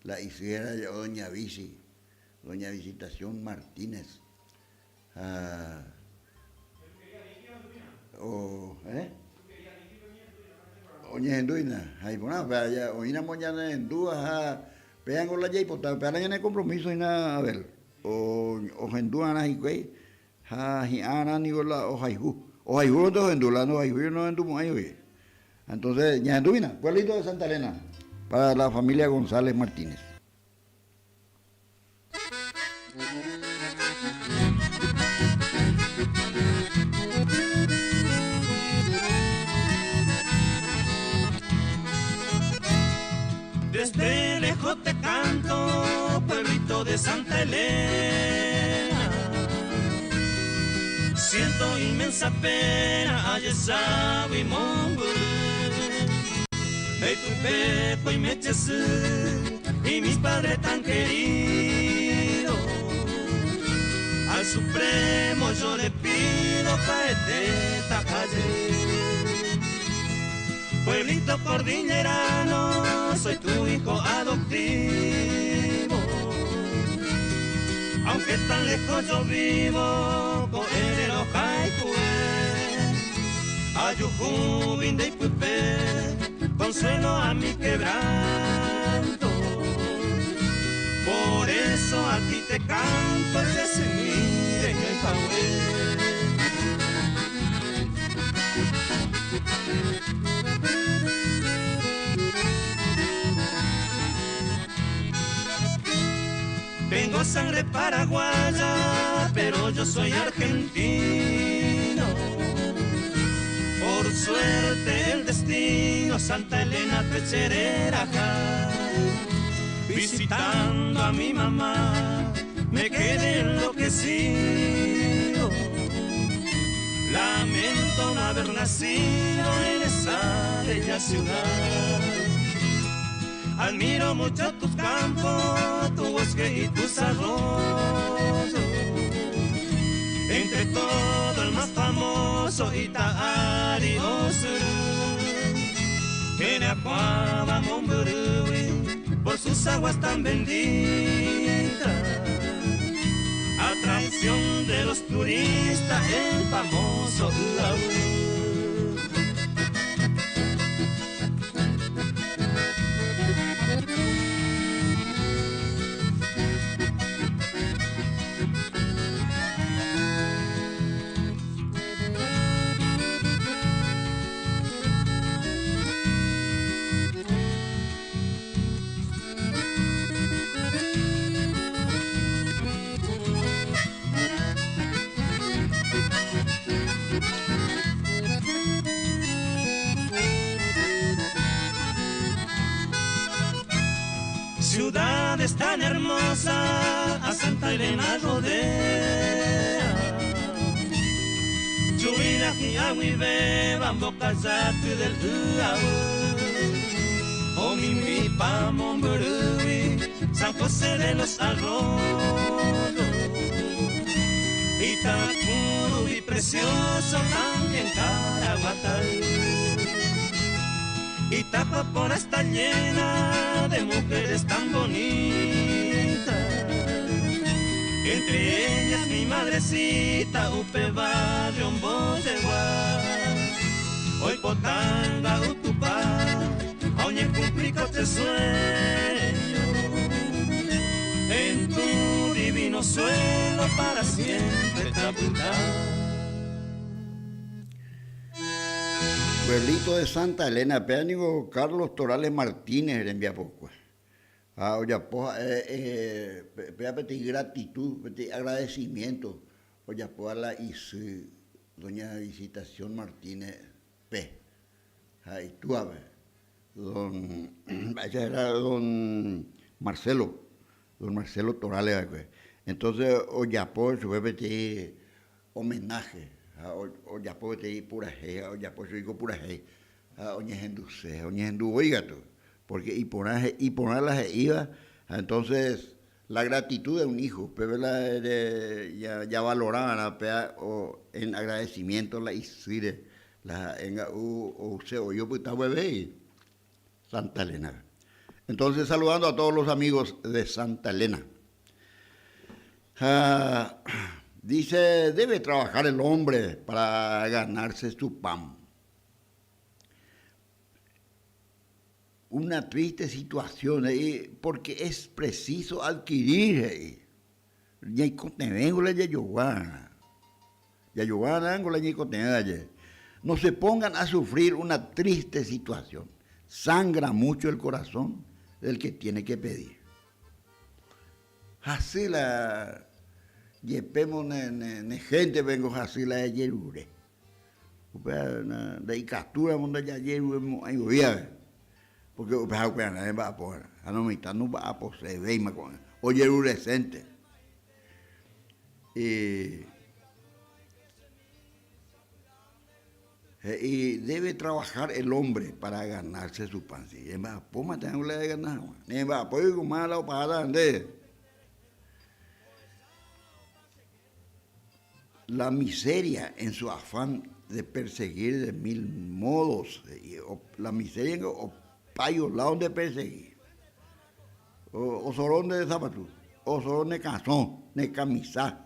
la isy héra doña Visi, doña Visitación Martínez. Ha o eh oñehendúina ha iporã upéva oĩramo ñanehendúva ha péango la jaipota upéva la ñane compromiso hína Abel ohendu arã hikuái Ha hi'ãrã niko la ohayhu. Ohayhúrõnte ohendu, la ndohayhúi nohendumo'ãi voi. Entonces, ñahendúmína, Pueblito de Santa Elena, para la familia González Martínez. Desde lejos te canto, pueblito de Santa Elena. Siento inmensa pena, ayesawi mombyry. Peiko y y mis padres tan queridos. Al Supremo yo le pido pa esta calle. Pueblito cordillerano, soy tu hijo adoptivo. Aunque tan lejos yo vivo, ko'ẽrero haikue. Ayuhu ndeipype, consuelo a mi quebranto. Por eso a ti te canto, che symi reñoipague. Tengo sangre paraguaya. yo soy argentino. Por suerte el destino Santa Elena Pecherera Visitando a mi mamá me quedé enloquecido. Lamento no haber nacido en esa bella ciudad. Admiro mucho tus campos, tu bosque y tus arroyos. Entre todo el más famoso Itaari Osuru, Jenacuaba, Momburuwi, por sus aguas tan benditas. Atracción de los turistas, el famoso Ulaú. Ciudad es tan hermosa, a Santa Elena rodea. Chuila y beba, boca del Uau. Omimi pa Momburuy, San José de los Arroyos. Itacuru y precioso también Caraguatay. Itapapora está llena de mujeres tan bonitas. Entre ellas mi madrecita, Upe Barrio, Boyegua. Hoy Potanga, Utupá, oye cumplico te sueño. En tu divino suelo para siempre taputá. Pueblito de Santa Elena, péva ningo Carlos Torales Martínez rembiapokue. Ha ojapo ha'e péva peteĩ gratitud, peteĩ agradecimiento ojapóva la isy doña Visitación Martínez pe ha itúape, don, mba'éicha héra don Marcelo, don Marcelo Torales va'ekue. Entonces ojapo chupe peteĩ homenaje ha ojapo peteĩ purahéi ha ojapo chugui ko purahéi ha oñehenduse, oñehendu voi katu, porque iporã iporã la he'íva ha entonces la gratitud de un hijo, upépe la javalora va'erã péva en agradecimiento la isýre, la ha'e nga'u ouse voi opyta upépe Santa Elena-pe. Entonces saludando a todos los amigos de Santa Elena. Ha dice, debe trabajar el hombre para ganarse su pan. Una triste situación, he'i, porque es preciso adquirir, he'i. Ñaikotevẽngo la jajogua. Jajoguárãngo la ñaikotevẽ ndaje. No se pongan a sufrir una triste situación. Sangra mucho el corazón del que tiene que pedir. Hasy la jepémo ne héntepe niko hasy la ejerure. Upéva ndaikatúramo ndajajeruremo'ãi voi ave. Pórke upeha upearã remba'apo va'erã. Ha lo mitã nomba'aposevéima ko'ág̃a, ojeruresénte. He'i, Debe trabajar el hombre para ganarse su pan. Si remba'apóma térã la regana hag̃ua. Neremba'apói koma la opaháta ndéve. La miseria en su afán de perseguir de mil modos. La miseria ningo opáio lado nde persegui. Osoro nde sapatu, osoro ne kasõ, ne kamisa.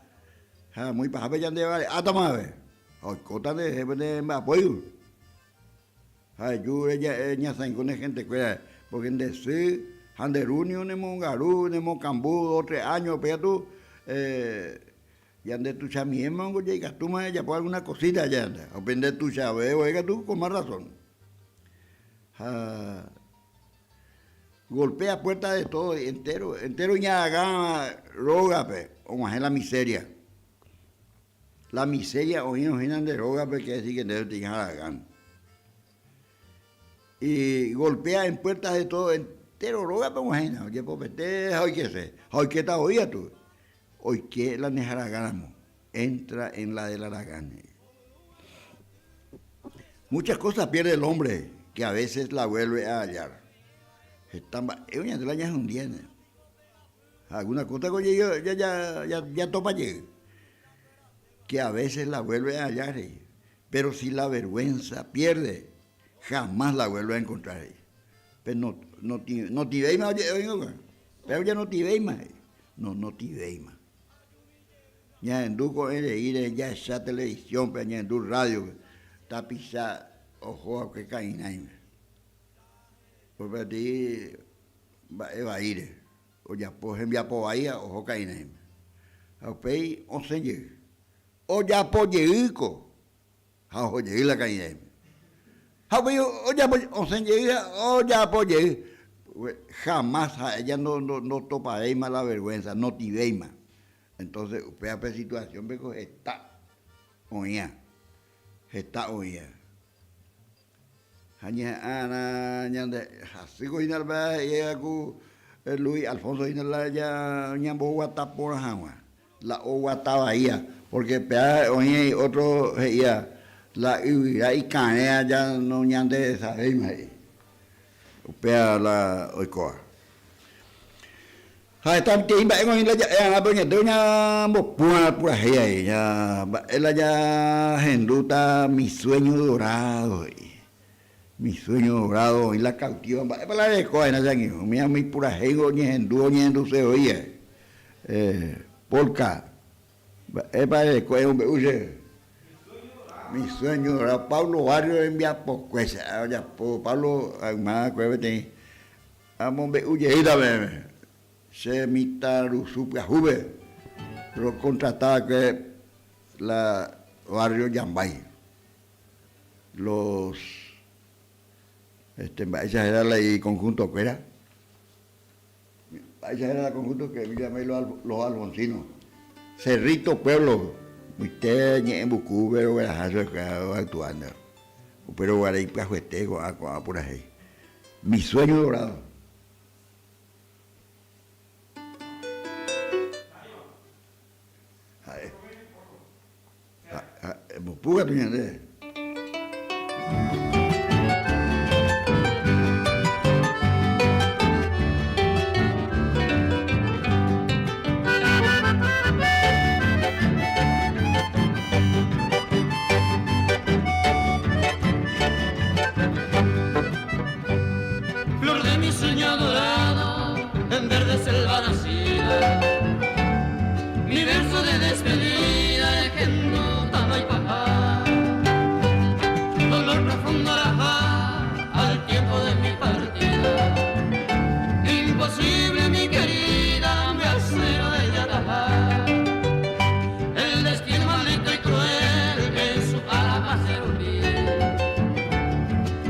Ha amo ipahápe ñande vare'átama ave. Ha oikóta nde rehe pene mba'apóigui. Ha eju reñasãingo ne hentekuérare, pórke nde sy ha nde ru ningo nemongaru, nemokambu dos tres áño, upéi katu ñande tuichamiéma niko jaikatúma jajapo alguna kosíta aja, ha upe nde tuichave voi katu con más razón. Ha golpea puerta de todo, entero, entero ñaagã rógape og̃uahẽ la miseria. La miseria oĩrõ hína nde rógape quiere decir que nde peteĩ haragán. Y golpea en puertas de todo entero rógape og̃uahẽna, ojepopete ha oikese, ha oikéta voi katu. Oike la ne haragánramo, entra en la del haragán. Muchas cosas pierde el hombre que a veces la vuelve a hallar. Heta mba'e oñandu la ñahundiéne. Ha alguna cosa ko jatopa jey. Que a veces la vuelve a hallar he'i. Pero si la vergüenza pierde, jamás la vuelve a encontrar he'i. Pe no notĩvéima oje'e oĩva. Péva oñanotĩvéima he'i. No notĩvéima. Ñahendu ko'ẽ reíre jahecha televisión-pe, ñahendu radio-pe, tapicha oho va'ekue ka'irãime. Upépe mba'e vaíre, ojapo hembiapo vai ha oho ka'irãime. Ha upéi osẽ jey. Ojapo jeýko ha oho jey la ka'irãime. Ha upéi ojapo, osẽ jey ha ojapo jey. Jamás ha'e ja ndotopavéima la vergüenza, notĩvéima. Entonces upéva pe situación-pe ko heta oĩva, heta oĩva. Ha ñeha'ãrã ñande hasýko hína la he'íva ku Luis Alfonso hína la ñamboguata porã hag̃ua, la oguata vaíva, pórke péva oĩ ótro he'íva la yvyra ikarẽva ja noñanderesavéima he'i. Upéva la oikóva. Ha heta peteĩ mba'e oĩ la ja'e arã pe oñande oñambopúrã purahéi avei, mba'e la jahendúta mi sueño dorado he'i. Mi sueño dorado oĩ la cautiva, mba'épa la reko va'erã che angirũ, umi umi purahéi oñehendu oñehenduse voi ae. Polka, mba'épa reko emombe'u chéve. Mi sueño dorado, Pablo Barrio rembiapokue che ojapo, Pablo yma va'ekue peteĩ Amombe'u jeýta peẽme, che mitãrusu pyahúpe rokontrata va'ekue la barrio Jambái. Los, este, mba'éicha héra la iconjuntokuéra? Mba'éicha héra la conjunto que llamáis los alfonsinos? Cerrito pueblo, mbyte ñe'ẽmbukúpe rogueraha chupekuéra roactuánte. Upe roguare ipyahuete ko'ã ko'ã purahéi. Mi sueño dorado. Ha'e. Ha'e mbopu katu ñande. Flor de mi sueño dorado, en verde selva nacida, mi verso de despedida Dolor profundo al tiempo de mi partida. Imposible, mi querida, me acero de Yatajar. El destino maldito y cruel en su alma se hundir.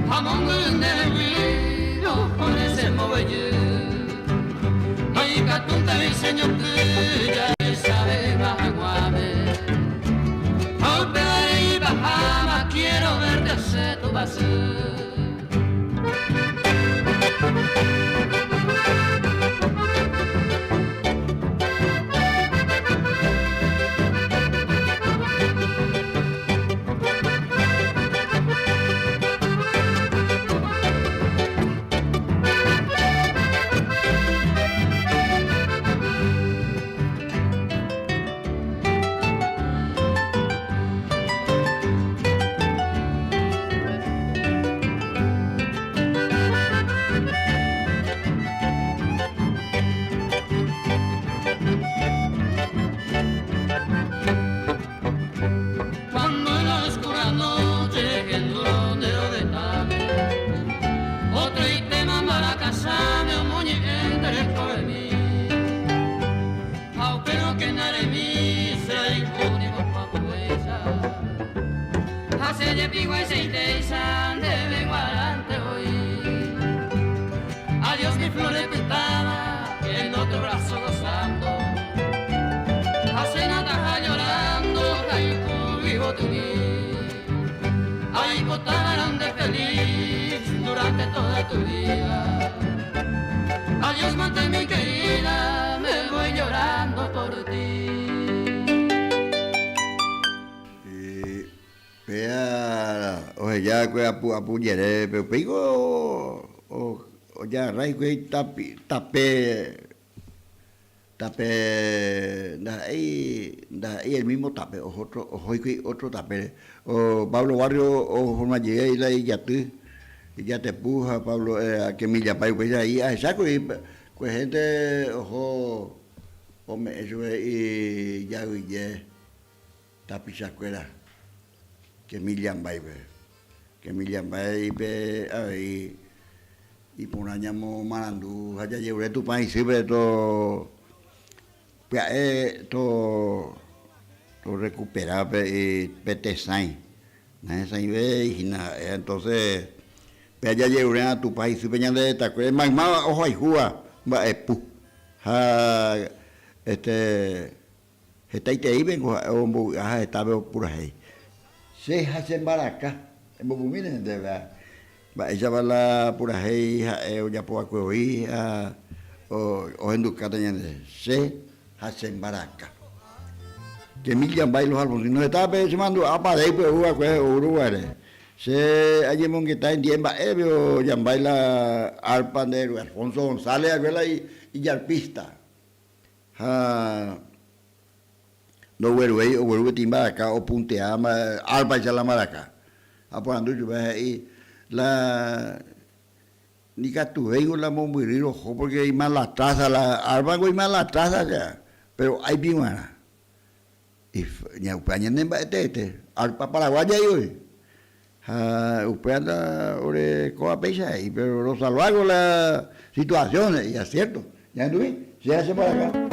Jamón de con ese movelle. Ay, catunta diseño tuya, sabe bajaguame. y bajama, quiero verte hacer tu vacío. Cuando en la oscura noche el duro de tarde, otro y te manda a casarme un muñeco de mí. Pero que mi se Hace de pigo y se de guarante hoy. Adiós mi flor de petada, en otro brazo gozando. Hace nada llorando, Adiós monte mi querida, me voy llorando por ti. Péa oheja va'ekue apu apu jerépe, upéiko ojagarra hikuái tape Tape ndaha'éi ndaha'éi el mismo tape oho otro oho hikuái otro tapére. O Pablo Barrio oforma jey la ijaty, ijatepu ha Pablo Kemillapái upéicha he'i ahecha kuri kuehénte oho ome'ẽ chupe ijaguyje tapichakuéra Kemillambáipe. Kemillambáipe avei Iporã ñamomarandu ha jajerure Tupã isýpe to pya'e to recupera pe tesãi. Nahesãivéi hína ha'e. Entonces pe jajerurérã Tupã isýpe ñande retakuére maymáva ohayhúva mba'epu. Ha este hetaiteípe ko ha'e ombovy'a ha hetápe opurahéi. Che ha che mbaraka. Embopumíne ndéve. Mba'éichapa la purahéi ha'e ojapo va'ekue voi ha ohendukáta ñande che ha che mbaraka. Che Millambái los Alfonsinos heta pe che mandu'a Padéipe ou va'ekue ou ruguare. Che añemongeta endie mba'épe ojambái la arpa nde ru Alfonso González va'ekue la ijarpista. Ha ndogueruvéi ogueru peteĩ mbaraka opuntea árpaicha la mbaraka. Aporandu chupe ha he'i, La ndikatuvéingo la mombyry roho pórke imalatraza la árpango imalatraza che, péro áipi g̃uarã. Upéva ñanemba'eteete, árpa paraguaya he'i voi. Ha upéva nda ore kóva péicha he'i, péro rosalváko la situasión he'i, ha siérto, ñahendumi, che ha che mbaraka.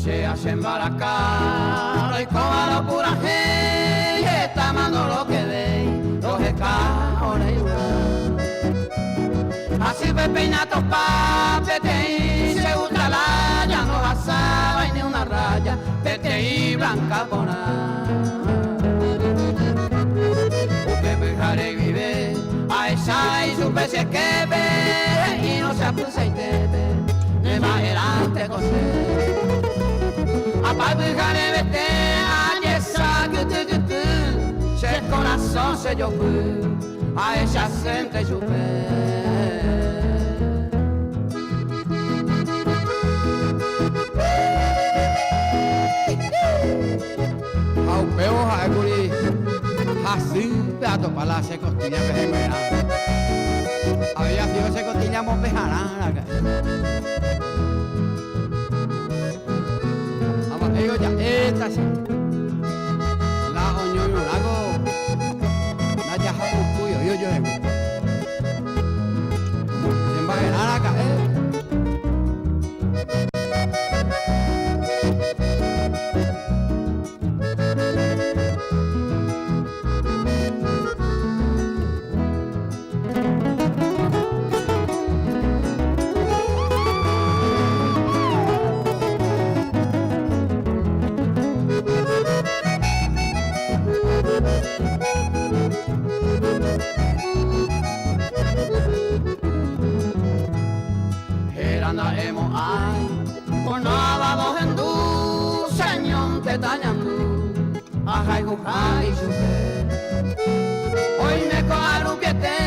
Che ha che mbaraka roikóva ropurahéi hetáma ndorokevéi roheka ore yvy. Hasýpe péina topa peteĩ che gusta laya ndohasávai ni una raya peteĩ blanca porã. Upe pyhare guive ahecha ichupe che képe he'írõ che apysaitépe ne mba'erãnte ko che. Apáy pyharevete ajesa kyty kyty che korasõ che jopy ahechasénte chupe. Ha upévo ha'ékuri hasýpe atopa la che costilla pehẽnguerã. Había sido che costilla mopeharã raka'e. Ha mba'éiko ja'éta che. La oñoirũrãko ndajahapukúi oĩ ojohegui. Che mba'erã raka'e. Héra nda'emo'ãi Onáva ohendu cheñónte tañandu ahayhuha ichupe. Oime ko'a rupiete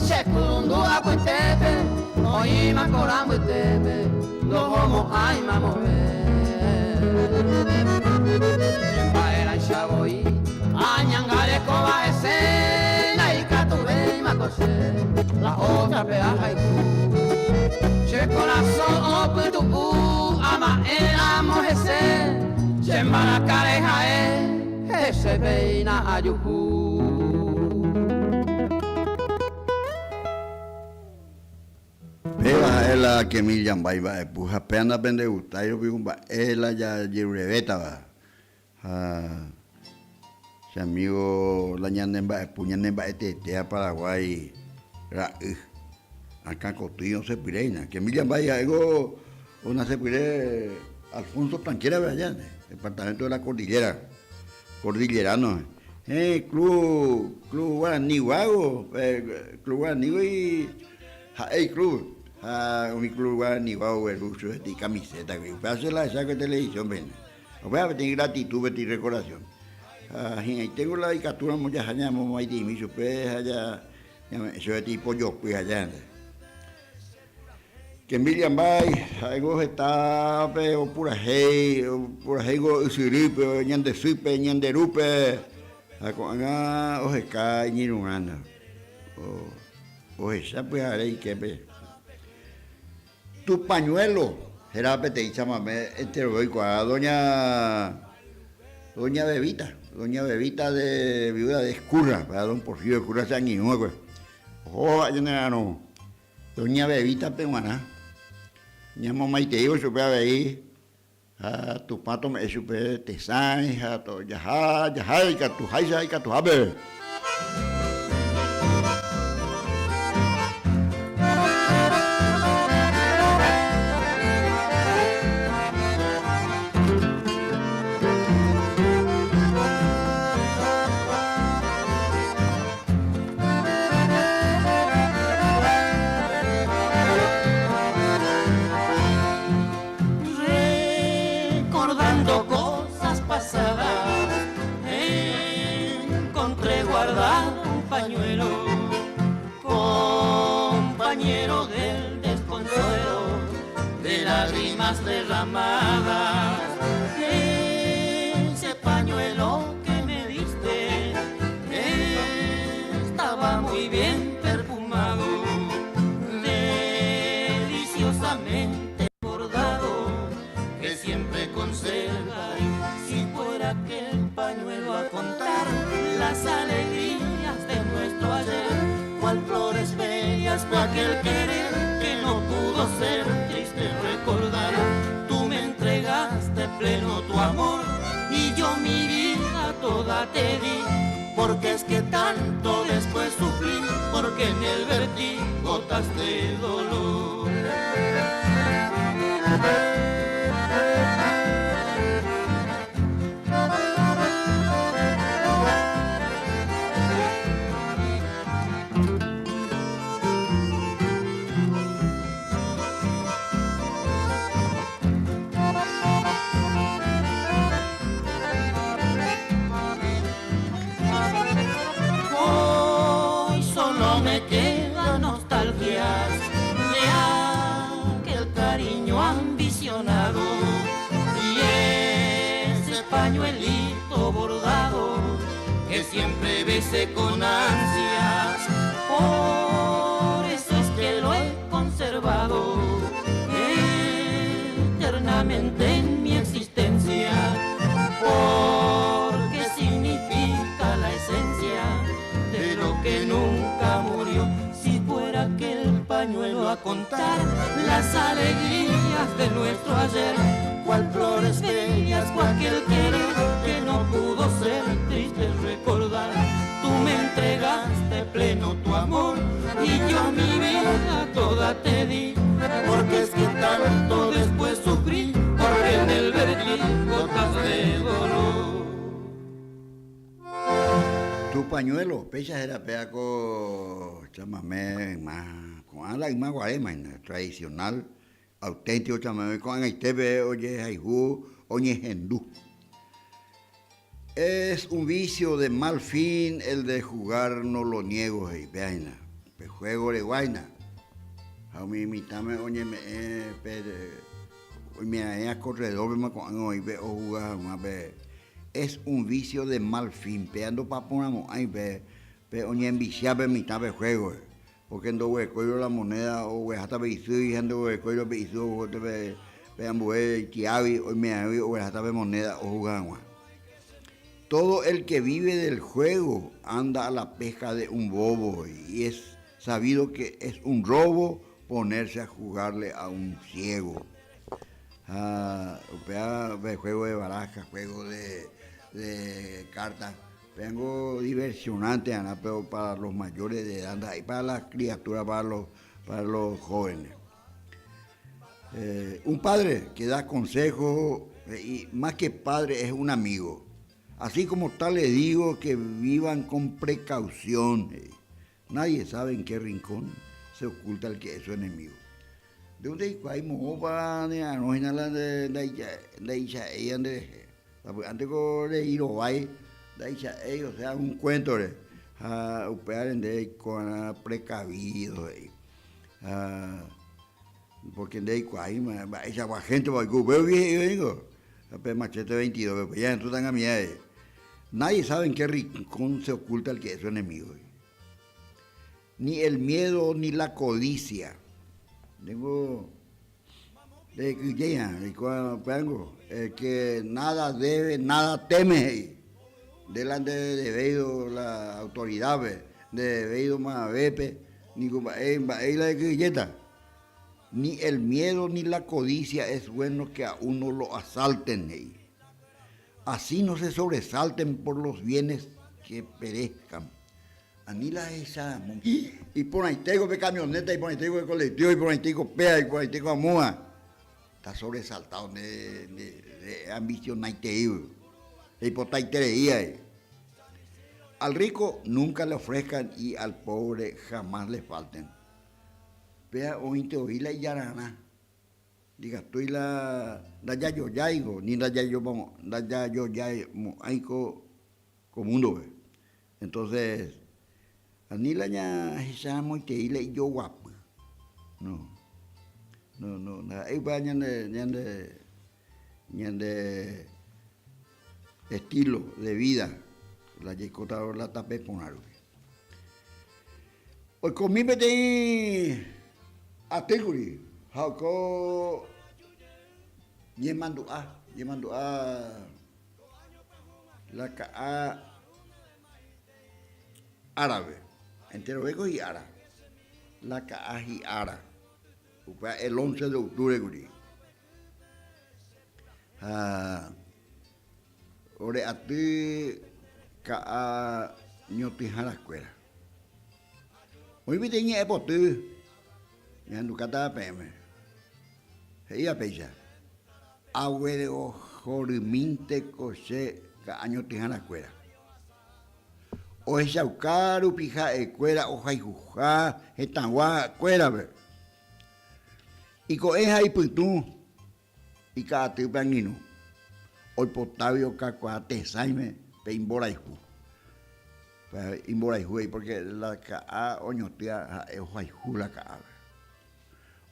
che kurundu apytépe oĩma kora mbytépe ndohomo'ãi mamove. Che mba'erãicha voi añangarekóva hese ndaikatuvéima ko che la ótrape ahayhu. Che korasõ opytu'u ama'ẽ ramo hese, che mbaraka reha'e hese péina ajuhu. Péva ha'e la kemi jambái mba'epu ha péa ndapendegustái rupi ku mba'e la jajerurevétava. Ha che amigo la ñane mba'epu ñane mba'eteetéva Paraguái ra'y. Akã kotýi osẽ pyréina. Che Milla Mbay ha'éngo onase pyre Alfonso Tranquera-pe aja, departamento de la Cordillera, cordillerano. Héẽ, club, club guarani guávo, club guaranígui ha'e iclub, ha umi club guarani guávo ogueru chupe peteĩ camiseta-gui. Upéva che la ahecha televisión-pe hína. Upéva peteĩ gratitud, peteĩ recordación. Ha hi'ãiténgo la ikatúramo jaha ñamomaiteimi chupe ha ja Ñame'ẽ chupe ipojopy aja nde. Che Miriam Mbay, ha'éngo hetápe opurahéi, opurahéingo ysyrýpe, ñande sýpe, ñande rúpe, ha ko'ág̃a oheka iñirũrãna. Ohecha pyhare iképe. Tu pañuelo, héra peteĩ chamame enterove oikuaa, doña doña Bebita, doña Bebita de viuda de Escurra, para don Porfirio Escurra che angirũ va'ekue. Oho ñanera'arõ doña Bebita-pe g̃uarã, ñamomaiteívo chupe avei ha Tupã tome'ẽ chupe tesãi ha tojaha jaha ikatuháicha ikatuha peve. Recordando cosas pasadas, encontré guardado un pañuelo, compañero del desconsuelo, de lágrimas derramadas. Ese pañuelo que me diste estaba muy bien perfumado, deliciosamente bordado, que siempre conservaré. Si fuera aquel pañuelo a contar las alegrías de nuestro ayer, cual flores bellas fue aquel querer que no pudo ser triste recordar. Tú me entregaste pleno tu amor y yo mi vida toda te di, porque es que tanto después sufrí, porque en él vertí gotas de dolor. Hoy solo me quedan nostalgias de aquel cariño ambicionado y ese pañuelito bordado que siempre besé con ansias. Por eso es que lo he conservado eternamente en mi existencia, porque significa la esencia de lo que nunca murió. Si fuera aquel pañuelo a contar las alegrías de nuestro ayer, cual flores bellas fue aquel querer que no pudo ser triste recordar. Tú me entregaste pleno tu amor y yo mi vida toda te di, porque es que tanto después sufrí, porque en el vertí gotas de dolor. Tu pañuelo, péicha héra péa ko chamame yma, ko'ã la yma guaréma hína, tradicional, auténtico chamame, ko'ag̃aitépe ojehayhu, oñehendu. Es un vicio de mal fin el de jugar no lo niego he'i péa hína, pe juego regua hína. Ha umi mitãme oñeme'ẽ pe oimeraẽva corredor-pema ko'ág̃a oĩ pe ohuga hag̃ua pe es un vicio de mal fin, péa ndopaporãmo'ãi pe pe oñenvisia pe mitã pe juego-re, porque ndoguerekóirõ la moneda ogueraháta pe isýgui ha ndoguerekóirõ pe isy oguereko pe pe ambue itiágui oimeraẽgui ogueraháta pe moneda ohuga hag̃ua. Todo el que vive del juego anda a la pesca de un bobo y es sabido que es un robo ponerse a jugarle a un ciego. Ha upéva pe juego de baraja, juego de, de cartas, péango diversionante arã, pero para los mayores de edad, ndaha'éi para las criaturas, para los Para los jóvenes. Un padre que da consejo, he'i, más que padre es un amigo. Así como tal les digo que vivan con precaución, he'i. Nadie sabe en qué rincón se oculta el que es su enemigo. Nde ndeikuaái moõpa ne'arõ hína la ndaicha'éiva nderehe. Sapy'ánte ko rei rovái ndaicha'éi, o sea un cuéntore. Ha upévare nde reiko'arã precavido, he'i. Ha porque ndeikuaáima mba'eichagua héntepa oiko upégui he'ive niko. Ha pe machete 22-pe upéi ahendúta angami'a he'i, Nadie sabe en qué rincón se oculta el que es su enemigo. Ni el miedo ni la codicia. Ndéngo ndekyhyjéiha reikóva upévango, el que nada debe, nada teme he'i. Nde la ndedevéido la autoridad-pe, ndedevéido mavavépe, niko mba'e mba'éi la rekyhyjéta. Ni el miedo ni la codicia es bueno que a uno lo asalten he'i. Así no se sobresalten por los bienes que perezcan. Ani la ahecharamo. Iporãitéko pe camioneta, iporãitéko pe colectivo, iporãitéko péa, iporãitéko amóva. Está sobresaltado nde nde ambicionaiteígui. Reipotaiterei ae. Al rico nunca le ofrezcan y al pobre jamás le falten. Péa oĩnte voi la ijararã. Ndikatúi la ndajajojáiko ni ndajajojamo'ãiko ko múndope. Entonces, ani la ñahecharamoitei la ijoguapy. No. No, no, ndaha'éi upéva ñande, ñande, ñande estilo de vida la jaikóta la tape porã rupi. Oikomi peteĩ atýkuri ha oiko ñemandu'a, ñemandu'a la ka'a árape. Enterovéko hi'ára. La ka'a hi'ára. Upéva el once de octubre kuri. Ha ore aty ka'a ñotỹharakuéra. Oĩ peteĩ ñe'ẽ poty ñahendukátava peẽme. He'íva péicha, Aguerehohorymínte ko che ka'a ñotỹharakuéra. Ohechauka rupi ha'ekuéra ohayhuha hetãgua kuérape. Iko'ẽ ha ipytũ ika'atýpe angirũ, oipotágui okakuaa tesãime pe imborayhu. Imborayhu he'i porque la ka'a oñotỹa ha'e ohayhu la ka'ápe.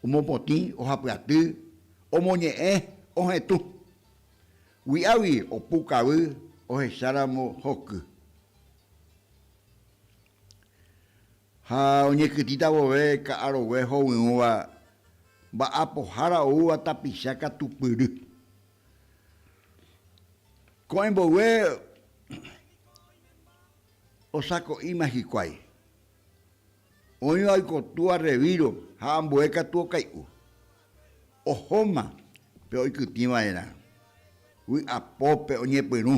Omopotĩ, ohapyaty, omoñe'ẽ, ohetũ. Vy'águi opukavy ohecháramo hoky. Ha oñekytĩta vove ka'arogue hovyũva mba'apohára oúva tapicha katupyry. Ko'ẽ mboyve osako'íma hikuái. Oĩva oikotúva rrevíro ha ambue katu okai'u. Ohóma pe oikytĩ va'erã. Vy'apópe oñepyrũ.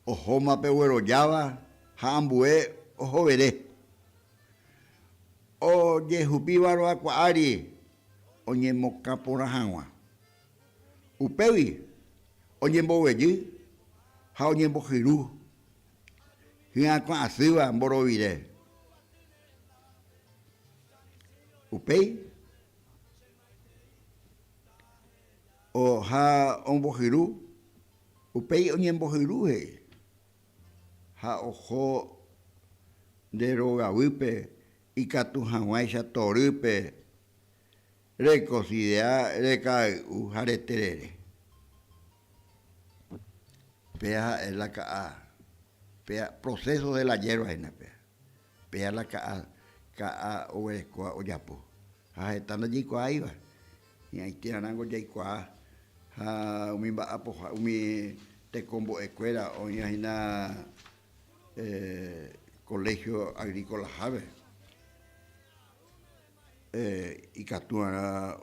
Ohóma pe oguerojáva ha ambue ohovere. Ojehupíva roakuaári oñemokã porã hag̃ua. Upégui oñemboguejy ha oñembohyru hyakuã asýva mborovire. Upéi ha ombohyru, upéi oñembohyru he'i, ha oho nde rogaguýpe ikatu hag̃uáicha torýpe rekosidea rekay'u ha reterere. Péa ha'e la ka'a, péa proceso de la hierba hína péa. Péa la ka'a, ka'a oguerekóva ojapo. Ha heta ndajaikuaáiva, hi'ãite arãngo jaikuaa ha umi mba'apoha, umi tekombo'ekuéra oĩva hína colegio agrícola-hápe ikatu'arã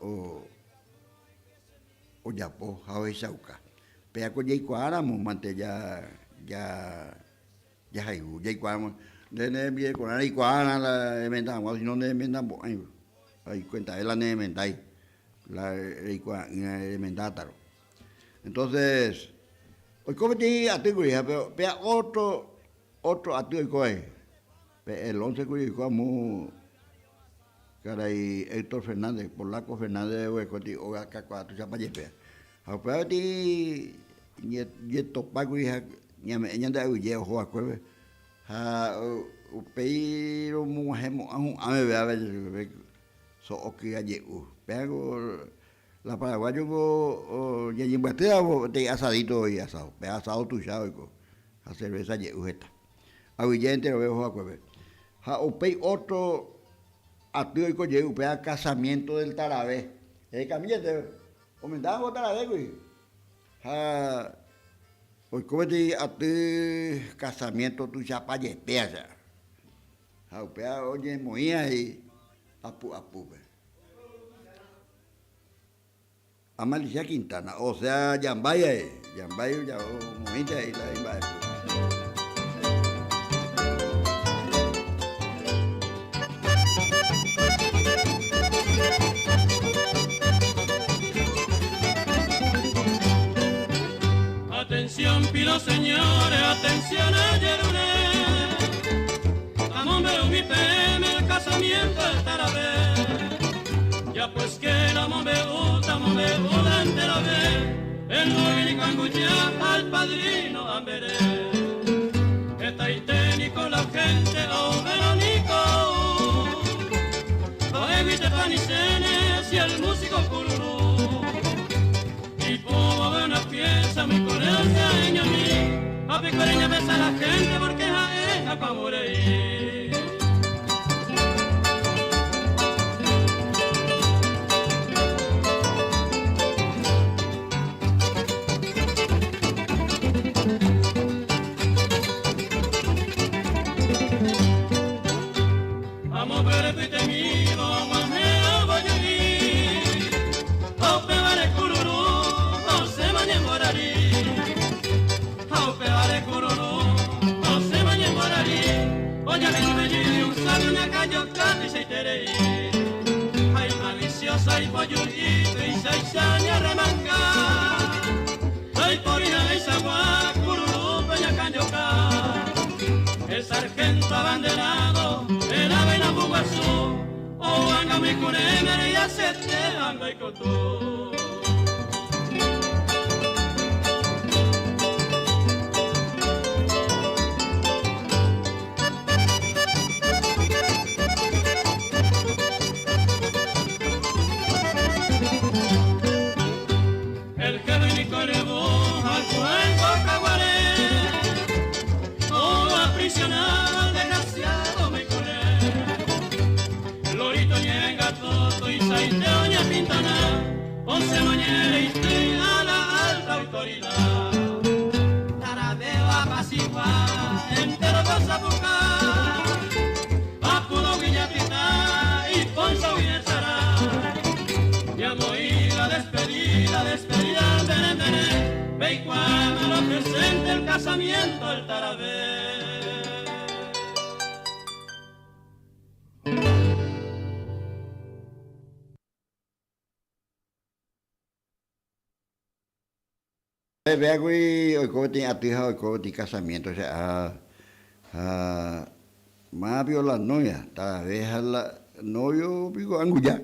ojapo ha ohechauka. Péa ko jaikuaáramo mante jahayhu, jaikuaáramo. Nde ne rembirekorã reikuaárã la remenda hag̃ua, sino neremendambo'ãi. Aikuentave la neremendái la reikuaa'ỹra remendátarõ. Entonces, oiko peteĩ aty kuri ha péa ótro, ótro aty oiko vai. Pe el once kuri oiko amo karai Héctor Fernández, polaco Fernández oguerekóti óga kakuaa tuichapa jepe. Ha upéva peteĩ jetopa kuri ha ñame'ẽ ñande aguyje oho va'ekuépe. Ha upéi romog̃uahẽmo'ã hu'ã meve ave so'o ky'a je'u. Péako la paraguayo ko ñañembyatýramo peteĩ asadito voi asado. Pe asado tuicha oiko ha cerveza je'u heta. Aguyje enterove oho va'ekuépe. Ha upéi ótro aty oiko jey upéva casamiento del Tarave. Ehekami omendáva ko Taravégui. Ha oiko peteĩ aty casamiento tuichapa jepe aja, ha upéva oñemoĩ avei apu apúpe. Amalicia Quintana, osea Jambái avei, Jambái omoĩnte avei la imba'epu. Atención pido señores, atención ajerure Amombe'u mi peẽme el casamiento del Tarave Ya pues que la mombe'úta, mombe'úta enterove El novio niko anguja al padrino ambere Hetaite niko la gente ou Verónico ou Ko'ẽguite panichéne si el músico kururu Ipóva una pieza muy coreosa eñomi Ha pikuere ñapesa la gente porque ha'e japamurei. El sargento abanderado era Benabu Guazú, o anga mi ya se te anga y cotú. El que venico elevó al fuego caguaré, o aprisionado al desgraciado me colé. Lorito ñenga toto y saiteo ña pintana, once mañana y a la alta autoridad. Tarabeo apacigua, entero gozabuca, apudo guillatita y ponzo guillasará. Llamo y la despedida, despedida, bere, bere, ve y cuando lo presente el casamiento el tarabé. Péagui oiko peteĩ aty ha oiko peteĩ casamiento che ha ha máva piko la novia, tarave ha la novio piko anguja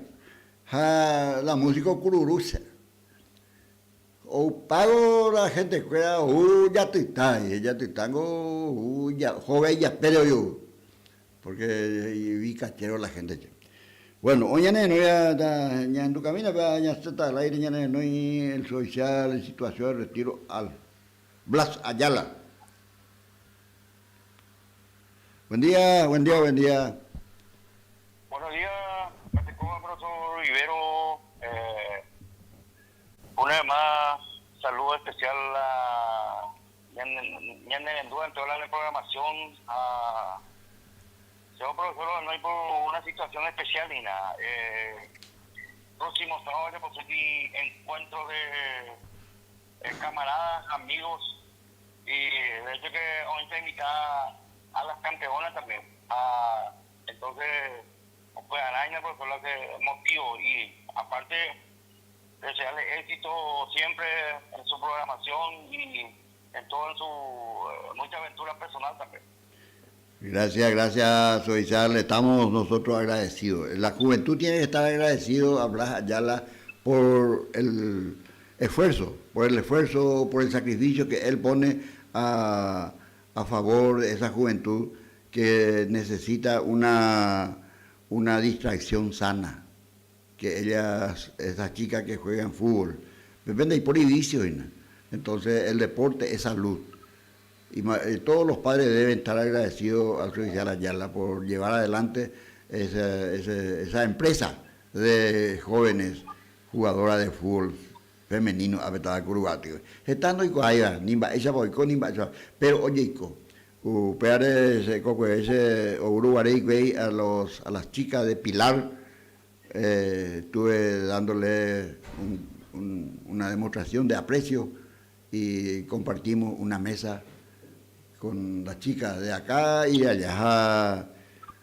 ha la músico kururu che. Oupávo la gente kuéra ou jatyta, jatytángo ou hóga ijapére oiou. Porque vikachero la gente che. Bueno, hoy ñanerenói ñahendu camino pe ñasẽta al aire ñanerenói el social en situación de retiro al Blas Ayala. Buen día, buen día, buen día. Buenos días, Catecoa, profesor Rivero. Eh, una vez más, saludo especial a Ñanerendúva en toda la programación ha Señor profesor no hay por una situación especial ni nada. Eh, próximo sábado ya mi encuentro de eh, camaradas, amigos y de hecho que hoy te invitada A las campeonas también. Ha entonces upearã hína profesor la che motivo y aparte desearle éxito siempre en su programación y en todo en su mucha aventura personal también. Gracias, gracias, Soizar. Le estamos nosotros agradecidos. La juventud tiene que estar agradecido a Blas Ayala por el esfuerzo, por el esfuerzo, por el sacrificio que él pone a, a favor de esa juventud que necesita una, una distracción sana, que ellas, esas chicas que juegan fútbol, depende y por vicio, entonces el deporte es salud. Y todos los padres deben estar agradecidos al Judicial Ayala por llevar adelante esa, esa, empresa de jóvenes jugadoras de fútbol femenino apetava Kuruguaty. Heta ndoikuaáiva, ni mba'éichapa oiko ni mba'éichapa, péro ojeiko. Upévare che kokueve che oguruguare hikuái a los a las chicas de Pilar, estuve dándole un, una demostración de aprecio y compartimos una mesa con las chicas de acá y de allá. Ha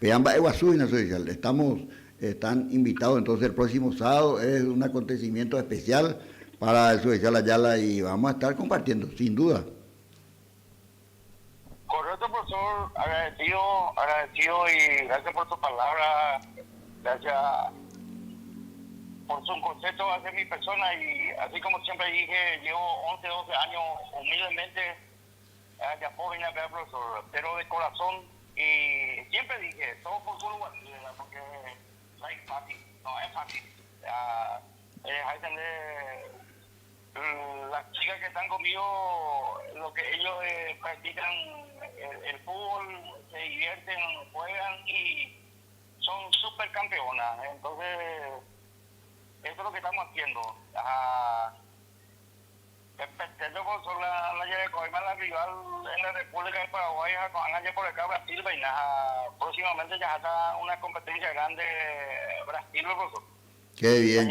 péva mba'eguasu hína social. Estamos, están invitados entonces el próximo sábado es un acontecimiento especial para el Social Ayala y vamos a estar compartiendo, sin duda. Correcto, profesor, agradecido, agradecido y gracias por su palabra, gracias por su concepto hacia mi persona y así como siempre dije, llevo 11, 12 años humildemente ajapo hína péva, profesor, pero de corazón y siempre dije, todo por Curuguaty, ¿verdad? Porque no es fácil, no es fácil. Ya, eh, hay Las chicas que están conmigo, lo que ellos eh, practican el, fútbol, se divierten, juegan y son super campeonas. Entonces, eso es lo que estamos haciendo. Ah, la, la, la rival en la República de Paraguay, por acá Brasil, próximamente ya está una competencia grande Brasil, profesor. Qué bien,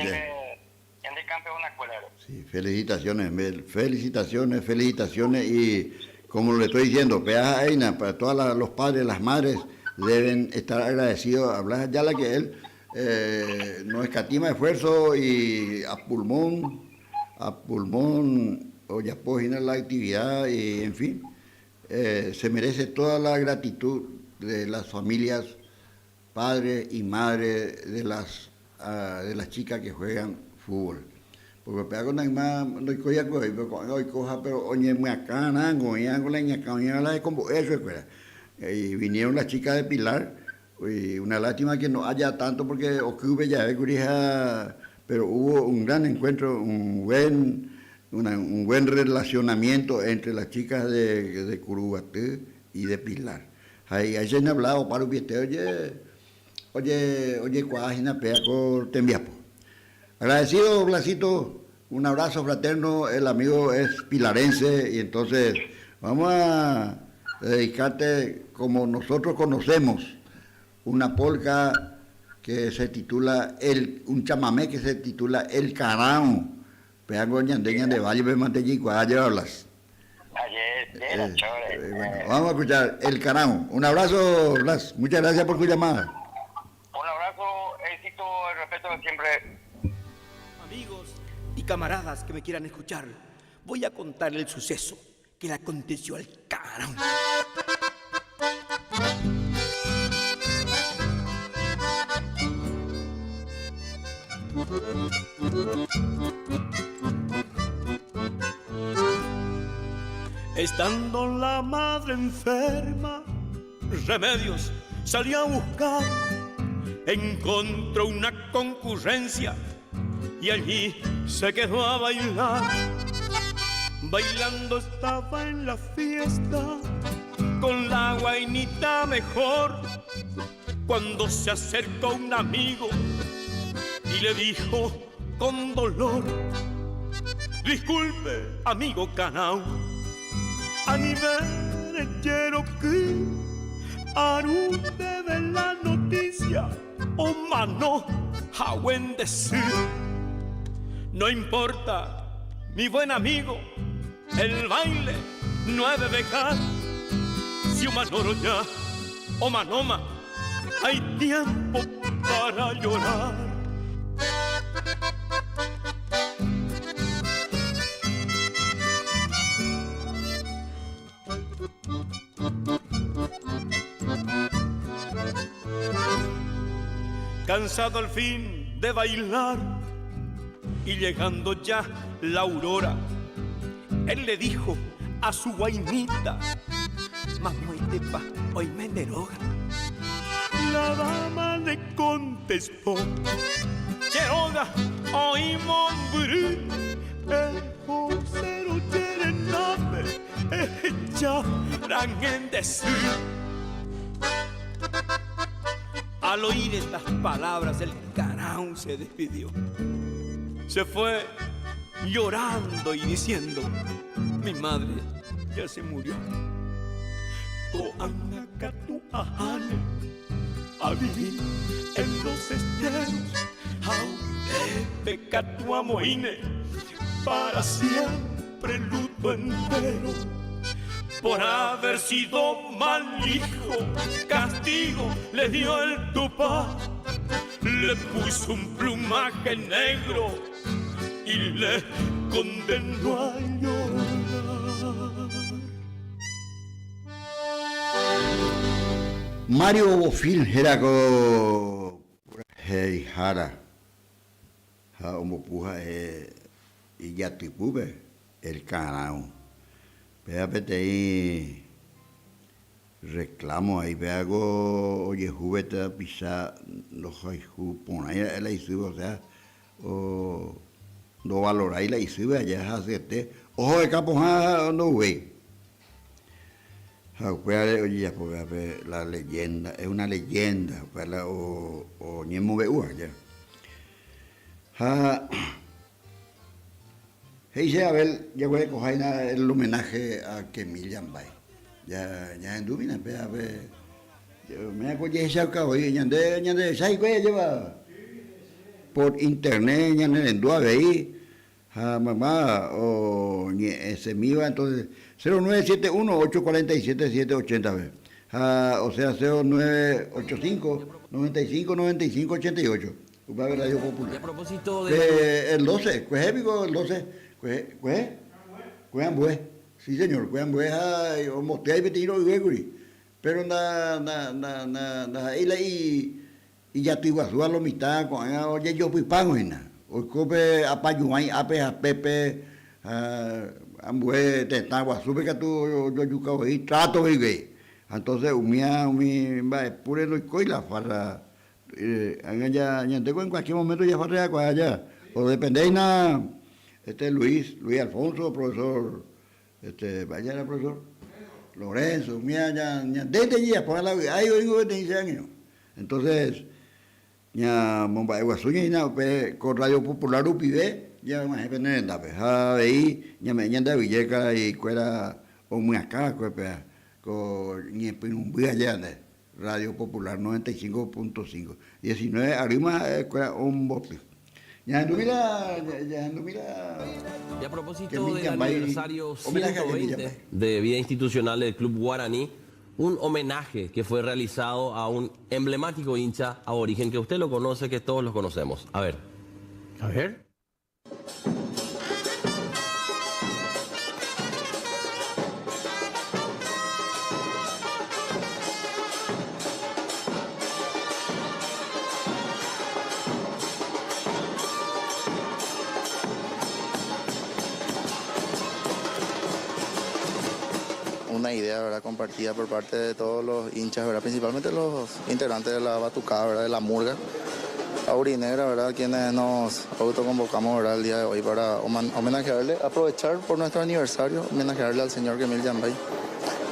Sí, felicitaciones, felicitaciones, felicitaciones y como le estoy diciendo, peaja Eina, para todos los padres, las madres deben estar agradecidos a Blas Ayala que él eh, no escatima esfuerzo y a pulmón, a pulmón, o ya puedo la actividad y en fin, eh, se merece toda la gratitud de las familias, padres y madres de las, ah, de las chicas que juegan fútbol. Porque péva ko nayma ndoikói va'ekue oĩ, ko'ág̃a oikoha péro oñemyakãrãngo, oĩ'ãngo la iñakã oĩ'ã la hekombo'e chupekuéra. Y vinieron las chicas de Pilar, y una lástima que no haya tanto porque okýpe jave kuri ha pero hubo un gran encuentro, un buen, una, un buen relacionamiento entre las chicas de, de Curuguaty y de Pilar. Ha hi'áicha ñablá opa rupiete oje, oje, ojekuaa hína péva ko tembiapo. Agradecido Blasito, un abrazo fraterno, el amigo es pilarense y entonces vamos a dedicarte como nosotros conocemos una polca que se titula el un chamamé que se titula El Carão. Péango ñande ñande valle pe mante jaikuaa jeva Blas. Eh, bueno, vamos a escuchar El Carão. Un abrazo Blas, muchas gracias por tu llamada. Un abrazo, éxito, el respeto de siempre. Amigos y camaradas que me quieran escuchar, voy a contar el suceso que le aconteció al Carão. Estando la madre enferma, remedios salió a buscar. Encontró una concurrencia y allí se quedó a bailar. Bailando estaba en la fiesta con la guainita mejor. Cuando se acercó un amigo y le dijo con dolor, Disculpe, amigo Canao, a nivel Cherokee, aru ndéve la noticia omano hague nde sy. No importa, mi buen amigo, el baile no he de dejar. Si omanórõ ya omanóma, hay tiempo para llorar. Cansado al fin de bailar y llegando ya la aurora, él le dijo a su guainita, Mamoitepa, hoy me deroga. La dama le contestó, Cheroga, hoy mombyry, ehosero cherendápe, ehecha rangẽ nde sy. Al oír estas palabras el Karão se despidió. Se fue llorando y diciendo, Mi madre ya se murió. Ko'ág̃a katu aháne avivi en los esteros ha upépe katu amoĩne para siempre luto entero. Por haber sido mal hijo, castigo le dio el Tupã. Le puso un plumaje negro y le condenó a llorar. Mario Bofill héra ko purahéihára ha ombopu ha'e ijatypúpe El Karão. Péva peteĩ reclamo aĩ péva ko ojehu pe tapicha ndohayhu porãi ra'e la isýpe, osea ndovalorái la isýpe aja hasyete oho'eka pohã ndouvéi. Ha upévare ojejapo péva pe la leyenda, es una leyenda upéva la oñemombe'úva aja. Ha he'ise Abel jaguerekoha hína el homenaje a Kemil Yambay. Ñahendúmína péva pe ména ko jehechauka voi ñande ñanderecha hikuái ajépa por internet ñanerendu avei ha mayma oñe'ẽsemíva entonces 0971 847 780 pe ha osea 0985 95 95 88 Upéva Radio Popular. Pe el 12, kuehe piko el 12, kuehe, kuehe, kuehe ambue, sí señor, kuehe ambue ha omboty peteĩ ro'yve kuri, pero nda, nda, nda, nda, ndaha'éi la ijaty guasúva lo mitã ko'ág̃a ojejopypágui hína, oiko pe apañuãi ápe ha pépe ha ambue tetã guasúpe katu ojojuka voi trato guive, entonces umía umi mba'epúre ndoikói la farra Ág̃a ja ñandéko en cualquier momento jafarreakuaa aja, odepende hína este Luis, Luis Alfonso, profesor, este, mba'éicha héra profesor? Lorenzo, umíva ñandénte jajapo la vy'ái oĩngo peteĩ che angirũ. Entonces, ñamomba'eguasu ñaína upe ko Radio Popular rupive ñag̃uahẽ pene rendápe. Ha avei ñame'ẽ ñande aguyje karaikuéra omyakã va'ekue péva ko ñepyrũmby aja ñande. Radio Popular 95.5, 19 arýma ha'ekuéra omboty. Ñahendumi la, ñahendumi la Y a propósito Kemil del Yambay, aniversario homenaje a Kemil 120 Yambay. de vida institucional del Club Guaraní, un homenaje que fue realizado a un emblemático hincha aborigen que usted lo conoce, que todos los conocemos. A ver. A ver. Una idea, ¿verdad?, compartida por parte de todos los hinchas, ¿verdad?, principalmente los integrantes de la batucada, ¿verdad?, de la murga aurinegra, ¿verdad?, quienes nos autoconvocamos, ¿verdad?, el día de hoy para homenajearle, aprovechar por nuestro aniversario, homenajearle al señor Kemil Yambay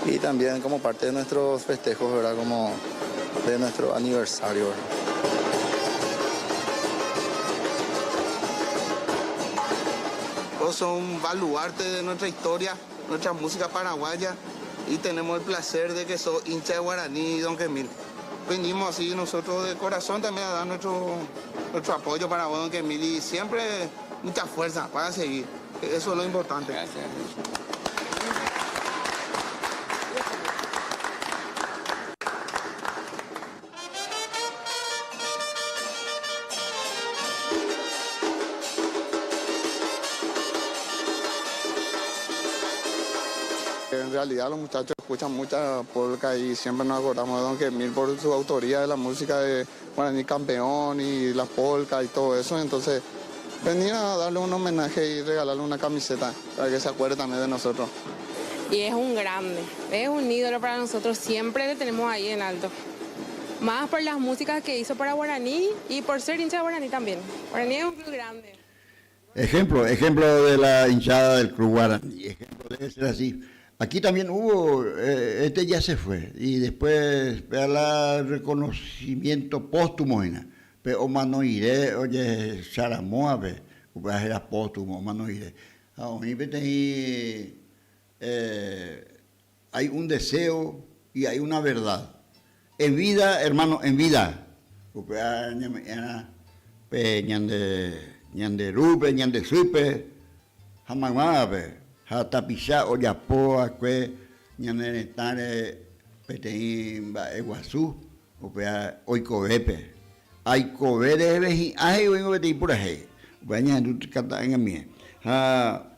y también como parte de nuestros festejos, ¿verdad?, como de nuestro aniversario, ¿verdad? Vos sos un baluarte de nuestra historia, nuestra música paraguaya y tenemos el placer de que sos hincha de Guaraní, don Kemil. Venimos así nosotros de corazón también a dar nuestro, nuestro apoyo para vos, don Kemil, y siempre mucha fuerza para seguir. Eso es lo importante. En realidad los muchachos escuchan mucha polka y siempre nos acordamos de Don Kemil por su autoría de la música de Guaraní Campeón y la polka y todo eso. Entonces, venir a darle un homenaje y regalarle una camiseta para que se acuerde también de nosotros. Y es un grande, es un ídolo para nosotros, siempre le tenemos ahí en alto. Más por las músicas que hizo para Guaraní y por ser hincha de Guaraní también. Guaraní es un club grande. Ejemplo, ejemplo de la hinchada del Club Guaraní, ejemplo debe ser así. Aquí también hubo, este ya se fue, y después el reconocimiento póstumo, pe omano rire ojehecharamoape, upéva héra póstumo omano rire. Ha oĩ peteĩ, hay un deseo y hay una verdad. En vida, hermano, en vida. Upéva ñame'ẽrã pe ñande, ñande rúpe, ñande sýpe ha maymávape, ha tapicha ojapo va'ekue ñane retãre peteĩ mba'e guasu, upéva oikovépe. Aikove reheve hi'ã he'i oĩvo peteĩ purahéi. Upéva ñahendu kata'ỹngamie. Ha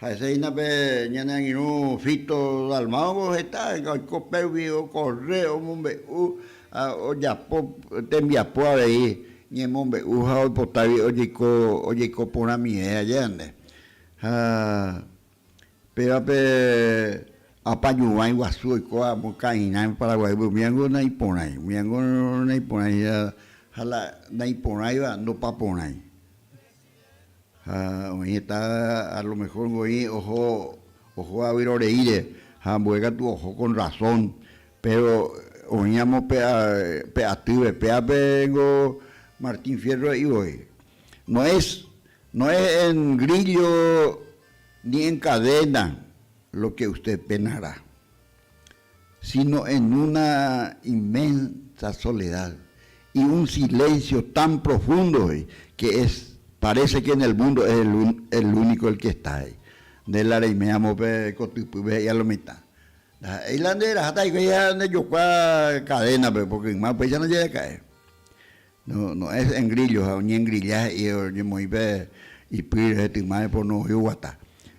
Ha'ese hína pe ñane angirũ Fito Dalmau heta oiko pérupi okorre, omombe'u, ojapo tembiapo avei ñemombe'u ha oipotágui ojeiko ojeiko porãmie aje ande. Ha péva pe apañuãi guasu oikóva amo ka'irã Paraguaýpe umívango naiporãi, umívango naiporãi ha la naiporãiva ndopaporãi. Ha oĩ heta a lo mejor oĩ oho oho avyroreíre ha ambue katu oho con razón, pero oĩramo pe pe atýpe, péape ningo Martín Fierro he'i voi, no es no es en grillo ni en cadena lo que usted penará, sino en una inmensa soledad y un silencio tan profundo que es parece que en el mundo es el único el que está ahí. Nde la reime ramo pe kotypýpe he'i a lo mitã. Ndaha'éi la nde raháta hikuái ha nde jokua cadena-pe, porque yma upéicha ndajereka'e. No, no es en grillo, ha oñengrilla he'i oñemoĩ pe ipy rehe tymáre pono oĩ oguata.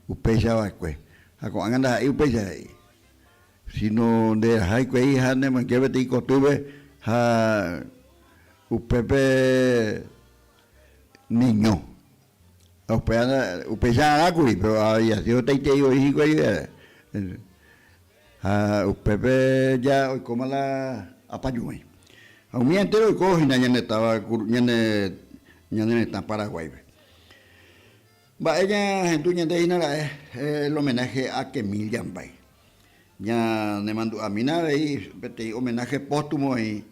Upéicha va'ekue. Ha ko'ág̃a ndaha'éi upéicha he'i. Sino nde raha hikuái ha ne moinge peteĩ kotýpe ha upépe neño. Ha upéva upéicha arã kuri, péro había sido hetaitei voi hikuái ha upépe ja oikóma la apañuãi. Ha umi entéro oiko hína ñane táva ñane ñane retã Paraguáipe. Mba'e ñahendu ñande hína ra'e el homenaje a Kemil Yambay. Ñanemandu'amína avei peteĩ homenaje póstumo oĩ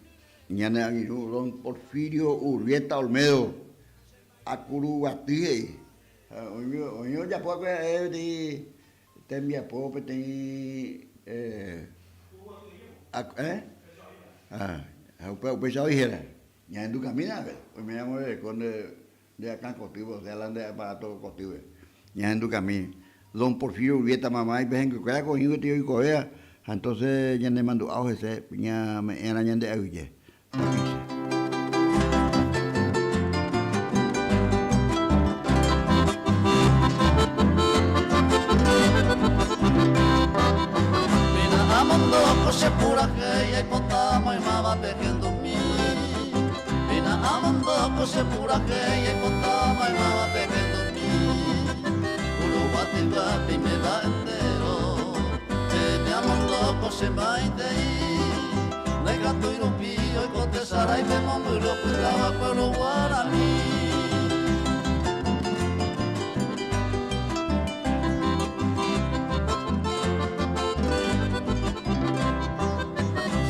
ñane angirũ don Porfirio Urbieta Olmedo Akuruguaty he'i. Oĩ ojapo va'ekue ha'e peteĩ tembiapo peteĩ ha upéicha oĩ héra. Ñahendukamína avei oiméramo rereko nde Nde akã kotýpe, osea la nde aparato kotýpe. Ñahendukami. Don Porfirio Urbieta mama ipehẽnguekuéra ko oĩ gueteri oikovéva, ha entonces ñanemandu'ávo hese ñame'ẽrã ñande aguyje. Tapicha. Péina amondo ko che purahéi aipota maymáva pehendumi. Péina amondo ko che purahéi aipota maymáva pehendumi. Uruguatygua peiméva entero, peẽme amondo ko che maitei. Ndaikatúi rupi oiko tesaráipe mombyry opytáva pueblo guarani.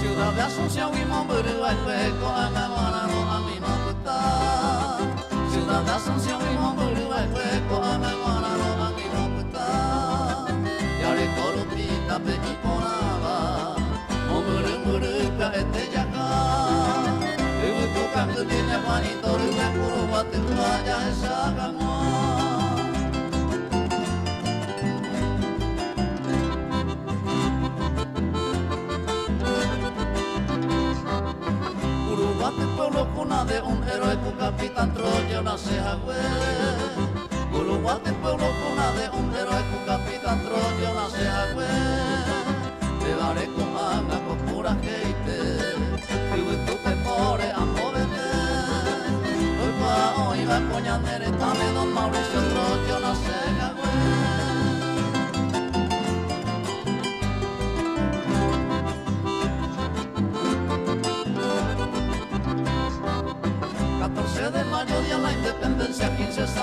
Ciudad de Asunción imombyry va'ekue ko'ág̃a g̃uarã ro'ag̃uima opyta. Ciudad de Asunción imombyry va'ekue ko'ág̃a g̃uarã ro'ag̃uima opyta. Jareko rupi tape iporãva, mombyry mbyry pya'ete jaha. Yvytu kangymi ñaguãrito rygue Kuruguatygua jahecha hag̃ua. Curuguaty pueblo cuna de un heroico capitán Troya onace hague. Curuguaty pueblo cuna de un heroico capitán Troya onace hague.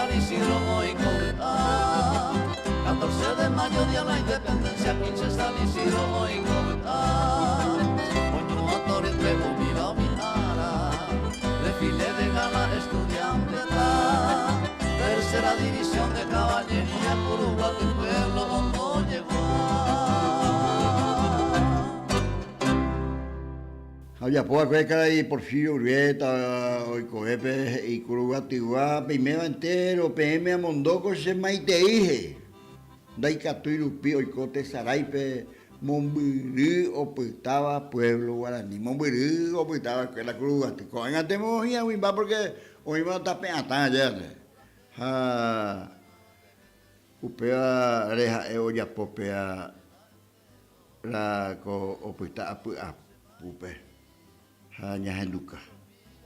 San Isidro oiko vy'a. Catorce de mayo día la independencia, quince San Isidro oiko vy'a. Oñu'ã torýpe umíva umi ára, desfile de gala estudiante-ta. Tercera división de caballería Kuruguaty pueblo ombojegua. Ha ojapo va'ekue karai Porfirio Urbieta oikovépe he'i Kuruguatygua peiméva entéro peẽme amondóko che maitei he'i. Ndaikatúi rupi oiko tesaráipe mombyry opytáva pueblo guarani. Mombyry opytáva va'ekue la Kuruguaty. Ko'ág̃a temo hi'ag̃uimba porque oĩva tape atã aja. Ha upévare ha'e ojapo péa. La ko opyta apy'apúpe ha ñahenduka.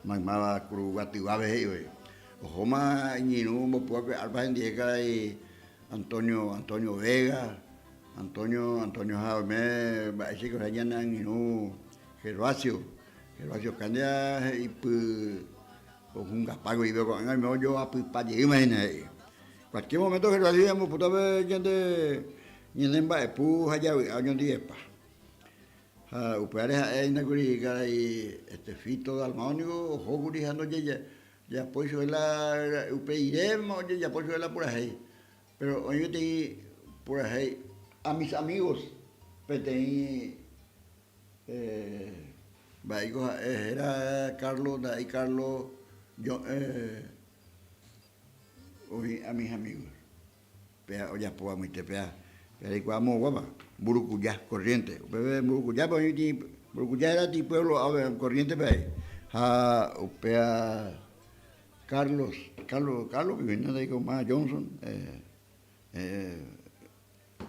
Maymáva Kuruguatyguápe he'i voi. Ohóma iñirũ ombopúva'ekue arpa hendive karai Antonio, Antonio Vega, Antonio, Antonio ha oime mba'éicha ikatu ñane angirũ Gervasio, Gervasio Candia he'ipy ohungapa guive ko'ág̃a oime ojoapypa jeýma hína he'i. Cualquier momento Gervasio ñambopúta pe ñande Ñane mba'epu ha javy'a oñondivepa. Ha upévare ha'e hína kuri karai este Fito Dalmau niko oho kuri ha ndojejapói chupe la upe riréma ojejapo chupe la purahéi. Péro oĩ peteĩ purahéi a mis amigos peteĩ mba'éiko ha'e héra Carlos ndaha'éi Carlos oĩ a mis amigos. Péa ojapo amoite péa reikuaa moõguápa, Mburukuja, Corrientes. Upépe Mburukujápe oĩ peteĩ, Mburukuja héra peteĩ pueblo ápe Corrientes-pe ae. Ha upéa Carlos, Carlos, Carlos piko hína ndaiko má Johnson,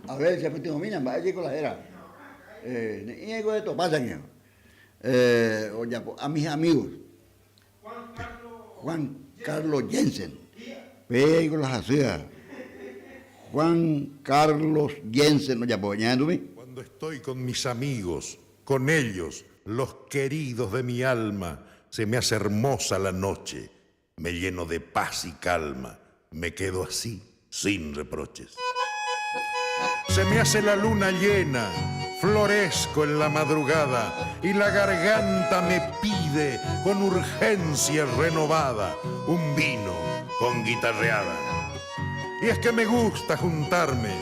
a ver chepytyvõmína mba'e jeko la héra. Ne'ĩra aiko retopa chag̃uiva. Ojapo a mis amigos. Juan Carlos Jensen. Péiko la hasýva. Juan Carlos Jensen ojapo ñahendumi. Cuando estoy con mis amigos, con ellos, los queridos de mi alma, se me hace hermosa la noche, me lleno de paz y calma, me quedo así, sin reproches. Se me hace la luna llena, florezco en la madrugada y la garganta me pide con urgencia renovada un vino con guitarreada. Y es que me gusta juntarme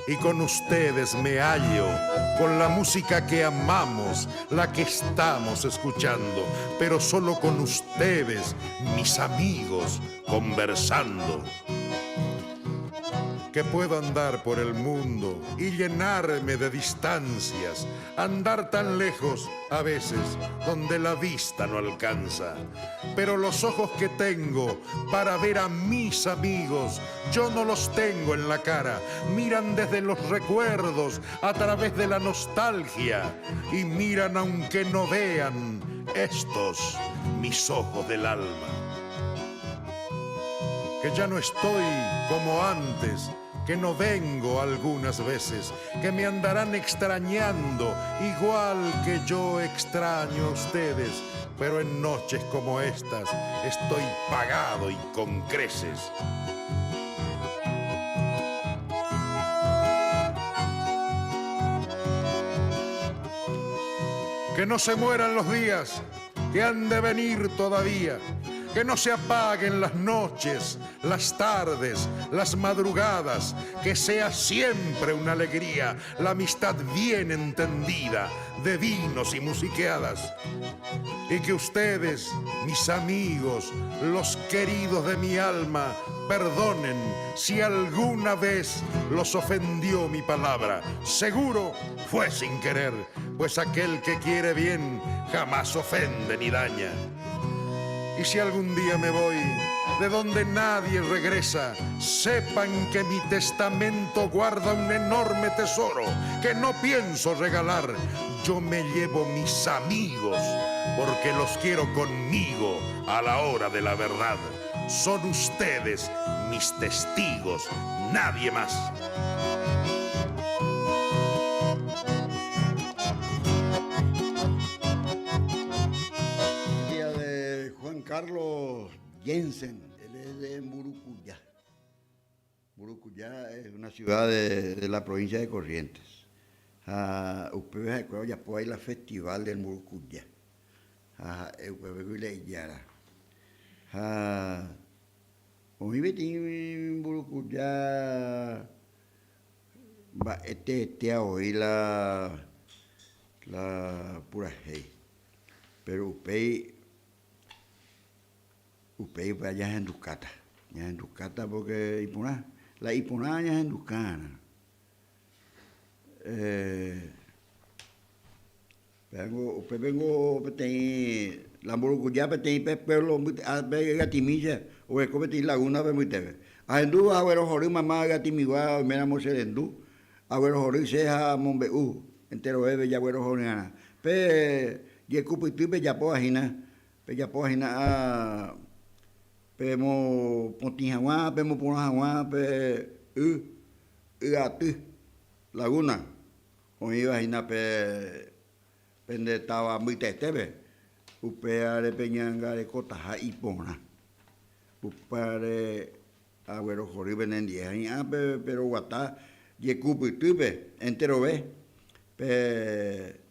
y con ustedes me hallo, con la música que amamos, la que estamos escuchando, pero solo con ustedes, mis amigos, conversando que puedo andar por el mundo y llenarme de distancias, andar tan lejos a veces donde la vista no alcanza. Pero los ojos que tengo para ver a mis amigos, yo no los tengo en la cara, miran desde los recuerdos, a través de la nostalgia, y miran aunque no vean estos mis ojos del alma. Que ya no estoy como antes, que no vengo algunas veces, que me andarán extrañando igual que yo extraño a ustedes, pero en noches como estas estoy pagado y con creces. Que no se mueran los días que han de venir todavía, que no se apaguen las noches, las tardes, las madrugadas, que sea siempre una alegría, la amistad bien entendida, de vinos y musiqueadas. Y que ustedes, mis amigos, los queridos de mi alma, perdonen si alguna vez los ofendió mi palabra. Seguro fue sin querer, pues aquel que quiere bien jamás ofende ni daña. Y si algún día me voy, de donde nadie regresa, sepan que mi testamento guarda un enorme tesoro que no pienso regalar. Yo me llevo mis amigos, porque los quiero conmigo a la hora de la verdad. Son ustedes mis testigos, nadie más. Día de Juan Carlos Jensen, él es de Mburucuyá. Mburukuja es una ciudad de la provincia de Corrientes ha upépe ha'ekuéra ojapo avei la festival del Mburukuja ha ha'e upépe la ijára ha oĩ peteĩ Mburukuja mba'e teetéva voi la la purahéi péro upéi Upéi upéva ñahendukáta. Ñahendukáta pórke iporã. La iporã ñahenduka'arã. Pévango upépengo peteĩ la mburukuja peteĩ pe pueblo pe ygatimícha oguereko peteĩ laguna pe mbytépe. Ahendu aguerohory mama ygatimigua oiméramo che rendu, aguerohory che ha amombe'u enterovépe jaguerohory'arã. Pe jekupyty pejapóva hína Pejapo hína pemopotĩ hag̃ua, pemoporã hag̃ua pe y, y aty, laguna, oĩva hína pe pende táva mbytetépe, upévare peñangarekotaha iporã. Upévare aguerohory penendie ha hi'ã peroguata jekupytýpe enterove pe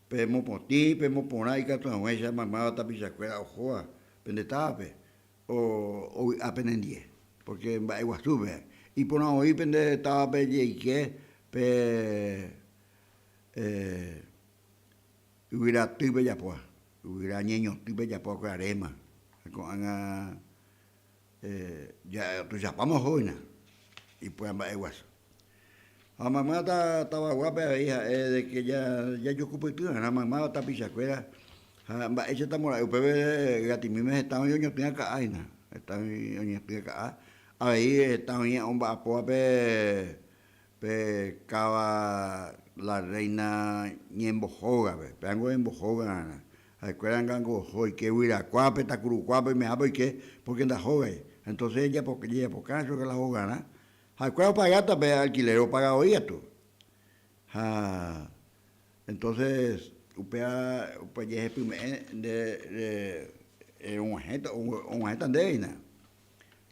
Pemopotĩ, pemoporã ikatu hag̃uáicha maymáva tapichakuéra ohóva pende távape ovy'a penendie, pórke mba'eguasúpe iporã voi pende távape jeike pe yvyraty pejapóva, yvyra ñeñotỹ pejapóva ko aréma, ha ko'ág̃a tuichapáma oho hína ipy'a mba'eguasu. Ha mayma tavaguápe avei ha'e de ke jajokupyty va'erã maymáva tapichakuéra ha mba'éichatamora'e upépe Gatimíme heta oĩ oñotỹa ka'a hína, heta oĩ oñotỹa ka'a, avei heta oĩ omba'apóva pe pe káva La Reina ñembohógape, pévango embohóga va'erã, ha'ekuéra ngango oho oike guyrakuápe, takurukuápe oimehápe oike pórke ndahógai, entonces jejapokã chupe la hogarã. Ha'ekuéra opagáta pe alquiler opaga voi katu. Ha entonces upéva upe jehepyme'ẽ nde reg̃uahẽta og̃uahẽta ndéve hína.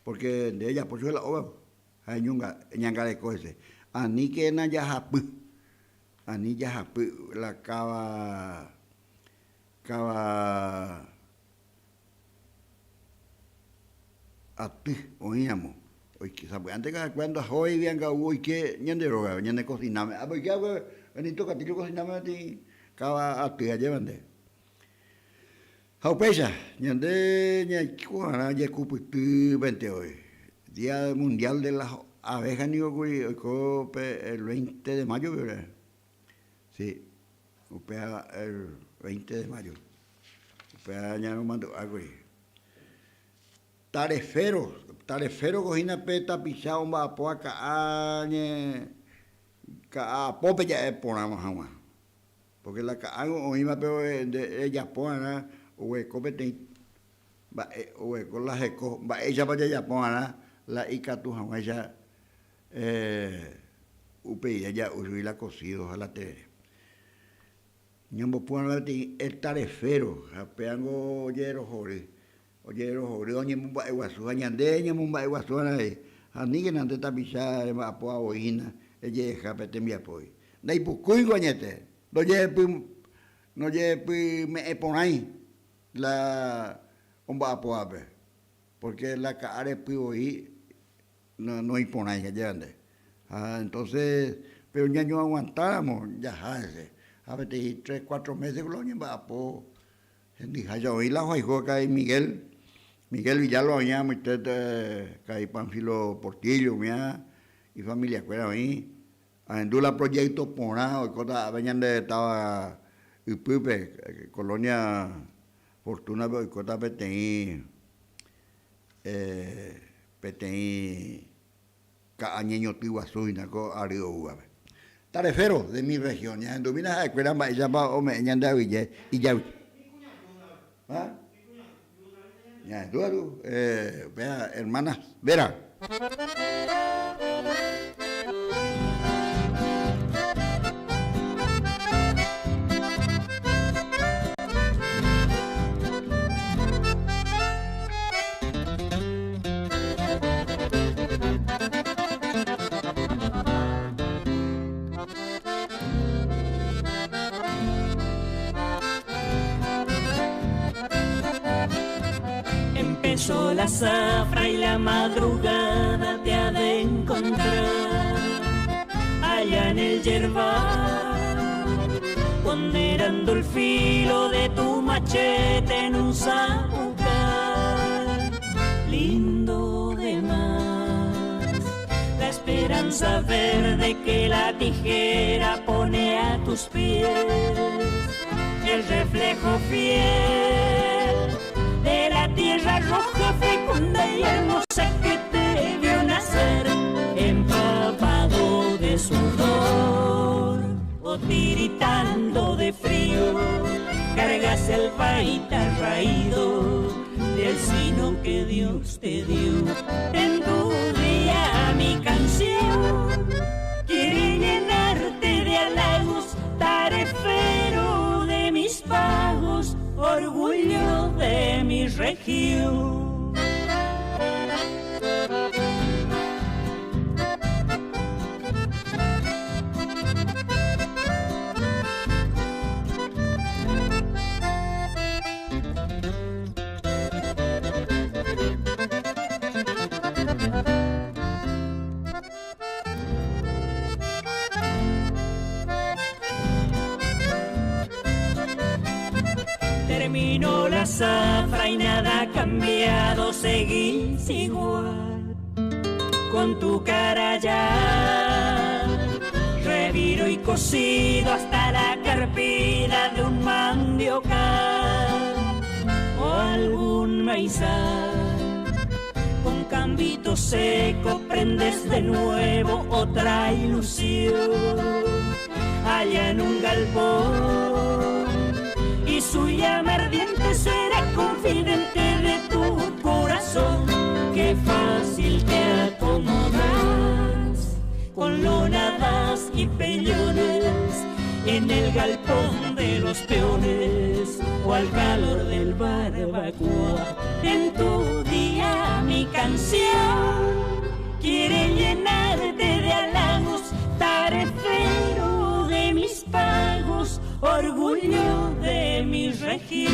Porque nde ejapo chupe la óga ha eñangareko hese. Aníkena jahapy, ani jahapy la káva, káva aty oĩramo oike sapy'ánte ha'ekuéra ndahói anga'u oike ñande rógape ñane kosináme ápe oike hague Benito Castillo kosináme peteĩ káva aty ajéva nde ha upéicha ñande ñaiko va'erã jekupytýpente voi Día Mundial de las Abejas niko kuri oiko pe el 20 de mayo pe si upéva el 20 de mayo. Upéva ñaromandu'ákuri. Tarefero, tarefero-ko hína pe tapicha omba'apóva ka'a ñe ka'a apópe ja'e porãva hag̃ua. Pórke la ka'águi oĩva pe nde rejapo va'erã oguereko peteĩ mba'e oguereko la heko mba'éichapa jajapo va'erã la ikatu hag̃uáicha upeire ja'u chugui la cocido ha la terere. Ñambopu'arã peteĩ hectarefero ha pévango ojerohory, ojerohory oñemomba'eguasu ha ñande ñamomba'eguasu avei. Ha aníkena nde tapicha remba'apóva voi hína ejehecha pe tembiapógui. Ndaipukúingo añete, ndojehepy, ndojehepyme'ẽ porãi la omba'apóvape, pórke la ka'a repy voi noĩporãi, ajépa nde. Ha entonces, pero ñañoaguantáramo jaha hese, ha peteĩ tres, cuatro meses la oñemba'apo hendyháicha oĩ la ohayhúva karai Miguel, Miguel Villalba oĩ amoite karai Panfilo Portillo umíva ifamiliakuéra oĩ, ahendu la proyecto porã oikóta ápe ñande táva ypýpe, colonia Fortuna-pe oikóta peteĩ peteĩ ka'a ñeñoty guasu hína ko ary oúvape. Tarefero de mi región, ñahendumína ha'ekuéra mba'éichapa ome'ẽ ñande avyje ijavy. Ha? Ñahendu katu, upéva hermana Vera. Empezó la zafra y la madrugada te ha de encontrar allá en el yerbal, ponderando el filo de tu machete en un zapucay. Lindo de más, la esperanza verde que la tijera pone a tus pies, el reflejo fiel de la tierra roja, fecunda y hermosa que te vio nacer, empapado de sudor o tiritando de frío, cargas el baita raído del sino que Dios te dio. En tu día mi canción quiere llenarte de halagos, tarefero de mis pagos, orgullo de mi región. Terminó la zafra y nada ha cambiado, seguís igual, con tu cara ya reviro y cocido hasta la carpida de un mandiocal o algún maizal. Con cambito seco prendes de nuevo otra ilusión allá en un galpón, y su llama ardiente será confidente de tu corazón. Qué fácil te acomodas con lonadas y pellones en el galpón de los peones o al calor del barbacoa. En tu día mi canción quiere llenarte de halagos, tarefero de mis pagos, orgullo de mi región,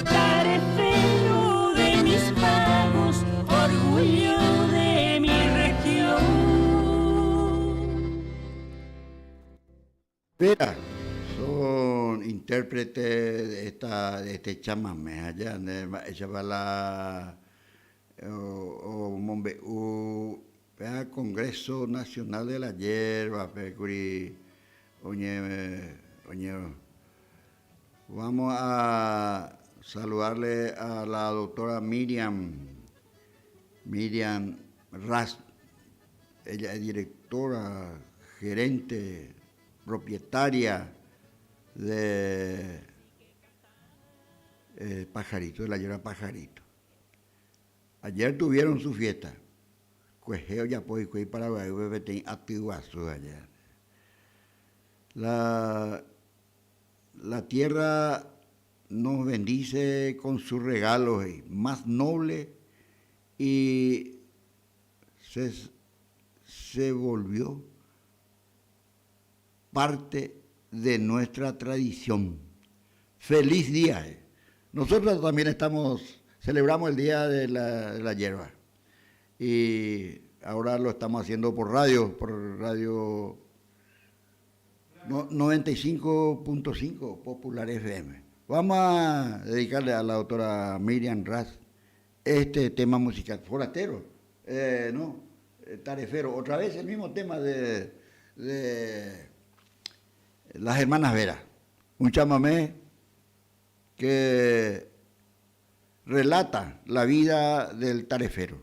tarefero de mis pagos, orgullo de mi región. Mira, son intérpretes de esta, de este chamamé allá, de ella va la o, o mombe'u péa Congreso Nacional de la Yerba, pékuri oñe, oñe. Vamos a saludarle a la doctora Miriam, Miriam Ras, ella es directora, gerente, propietaria de Pajarito, de la Yerba Pajarito. Ayer tuvieron su fiesta. Kuehe ojapo hikuái Paraguaýpe peteĩ aty guasu ayer. La, la tierra nos bendice con sus regalos más noble y se, se volvió parte de nuestra tradición. Feliz día. Nosotros también estamos, celebramos el Día de la, de la Hierba. Y ahora lo estamos haciendo por radio, por radio 95.5 Popular FM. Vamos a dedicarle a la doctora Miriam Raz este tema musical, forastero, no, tarefero, otra vez el mismo tema de, de las hermanas Vera, un chamamé que relata la vida del tarefero.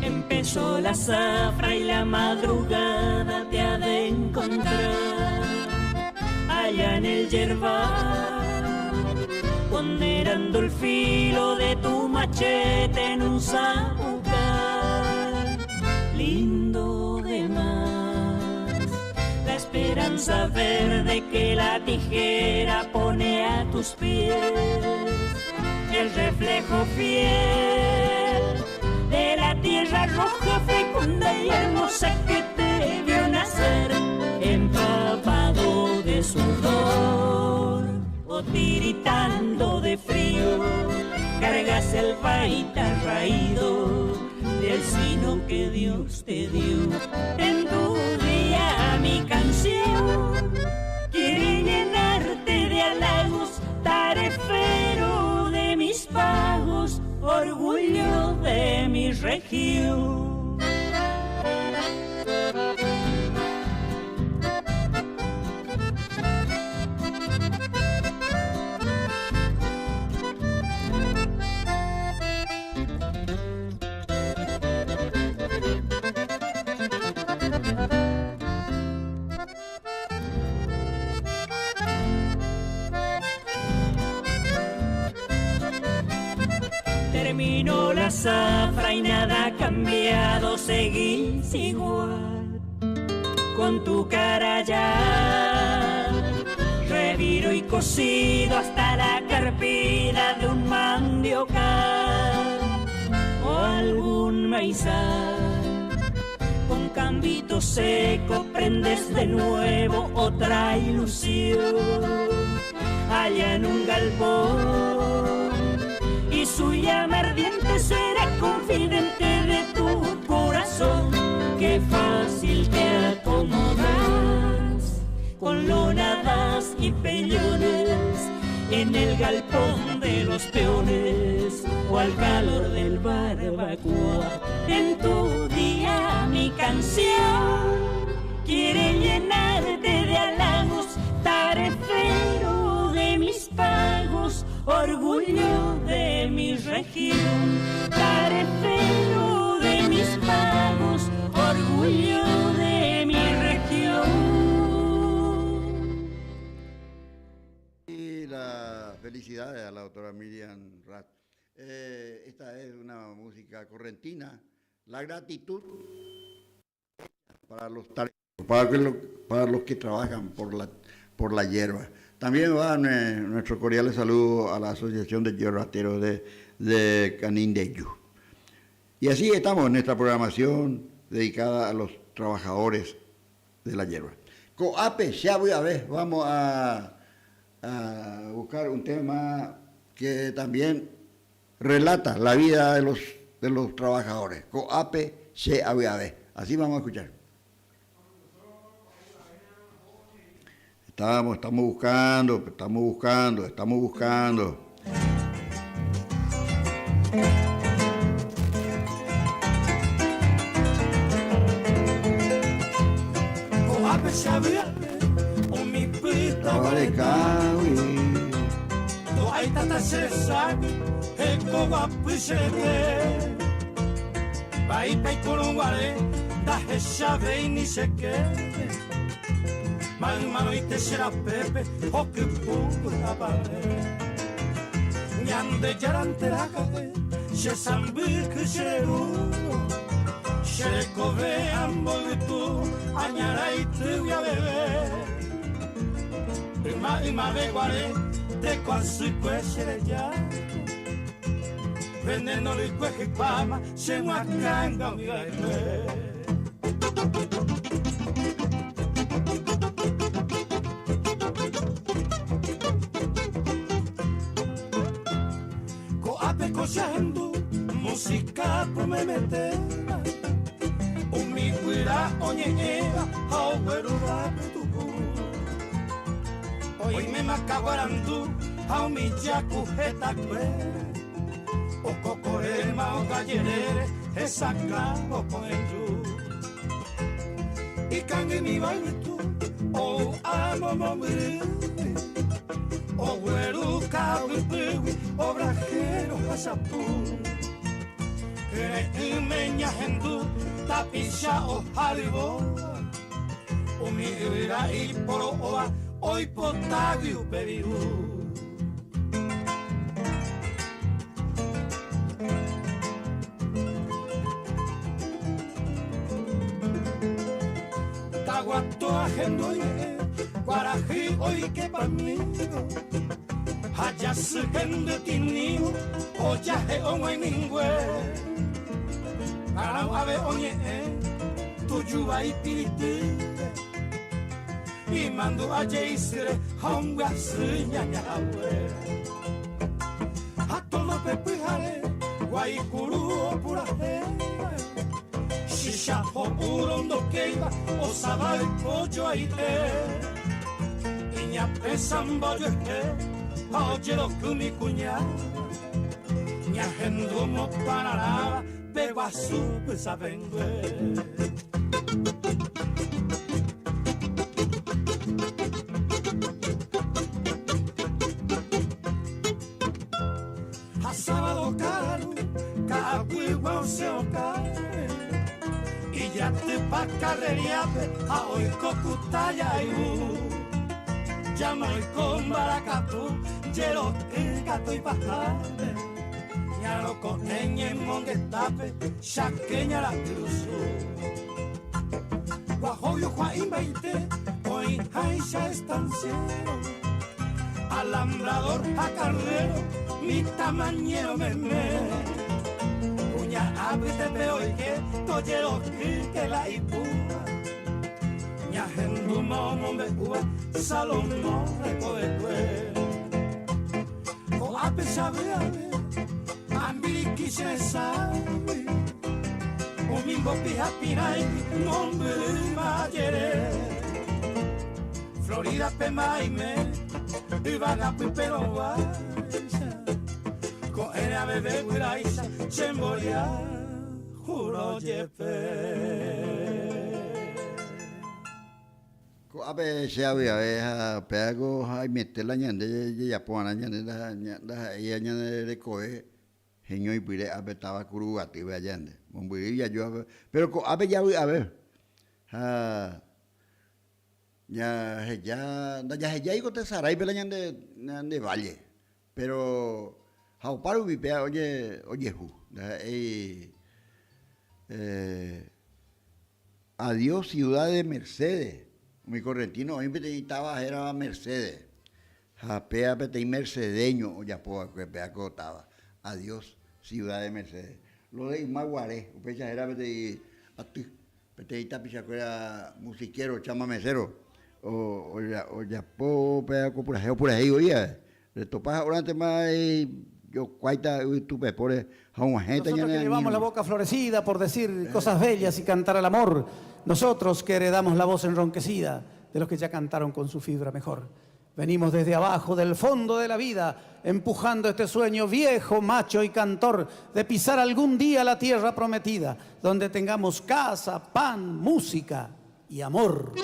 Empezó la zafra y la madrugada te ha de encontrar allá en el yerbal, ponderando el filo de tu machete en un zapucay. esperanza verde que la tijera pone a tus pies, el reflejo fiel de la tierra roja, fecunda y hermosa que te vio nacer, empapado de sudor o tiritando de frío, cargas el baita raído del sino que Dios te dio. En tu día mi canción quiere llenarte de halagos, tarefero de mis pagos, orgullo de mi región. Terminó la zafra y nada ha cambiado, seguís igual, con tu cara ya reviro y cocido hasta la carpida de un mandiocal o algún maizal. Con cambito seco prendes de nuevo otra ilusión allá en un galpón, y su llama ardiente será confidente de tu corazón. Qué fácil te acomodas con lonadas y pellones en el galpón de los peones o al calor del barbacoa. En tu día mi canción quiere llenarte de halagos, tarefero de mis pagos, orgullo de mi región, tarefero de mis pagos, orgullo de mi región. Y las felicidades a la doctora Miriam Rat. Esta es una música correntina, la gratitud para los tareferos, para los que trabajan por la hierba. También va nuestro cordial saludo a la Asociación de Yerbateros de Canindeyú. Y así estamos en nuestra programación dedicada a los trabajadores de la hierba. Coape, ya voy a ver, vamos a buscar un tema que también relata la vida de los trabajadores. Coape, ya voy a ver. Así vamos a escuchar. Estamos buscando, estamos buscando, estamos buscando. Mbeguato ahendu ñe'ẽ kuarahy oikepamívo ha jasy hendy tinívo ojahe'o g̃uaig̃uingue. Karão ave oñe'ẽ tuju vai piritýpe imandu'a jeisýre ha ombyasy ñaña hague. Ha tónope pyhare guaikuru opurahéva chicha ho'úrõ ndokéiva osava oiko joaite. Iñapesãmba ojuehe ha ojerokymi kuña ñahendu omopararãva pe guasu pysãvengue. Ha sábado ka'aru ka'aguygua osẽ okáre ijatypa karreriápe ha oiko ku talla ayvu. Jamoiko mbarakapu jeroky katu ipahápe ñaroko'ẽ ñemongetápe chakeña ra'yrusu. Guajóvio jua'imbaite oĩháicha estanciero, alambrador ha carrero, mitãmañero meme. Kuña apytépe oike tojerokýke la ipúva, ñahendúma omombe'úva Salomón rekovekue. Ko'ápe chavy'ave ambiriki che reságui, umi mbopi ha pirãigui mombyrýma jere. Florida-pe maime yvága pype rováicha, ko'ẽre aveve guyráicha che mboriahu jepe. Ko'ápe che avy'ave ha upévako haimete la ñande jajapo va'erã ñande ndaha'éiva ñande rekove heñóipyre ápe táva Kuruguatýpe aja ñande mombyry jaju ápe péro ko'ápe javy'ave ha jaheja ndajahejáiko tesaráipe la ñande ñande valle péro ha opárupi péva ojehu ndaha'éi Adiós ciudad de Mercedes. Umi correntino oĩ peteĩ táva hérava Mercedes. Ha péva peteĩ mercedeño ojapo va'ekue péva ko táva. Adiós ciudad de Mercedes. Lo de yma guare, upéicha héra peteĩ aty, peteĩ tapichakuéra musiquero, chamamecero, ojapo péva ko purahéi, opurahéi voi ave. Retopa ha'órantema jokuáita yvytu pepóre ha og̃uahẽta Nosotros ñane que llevamos la angirũ. boca florecida por decir cosas bellas y cantar al amor, nosotros que heredamos la voz enronquecida de los que ya cantaron con su fibra mejor. Venimos desde abajo, del fondo de la vida, empujando este sueño viejo, macho y cantor de pisar algún día la tierra prometida, donde tengamos casa, pan, música y amor.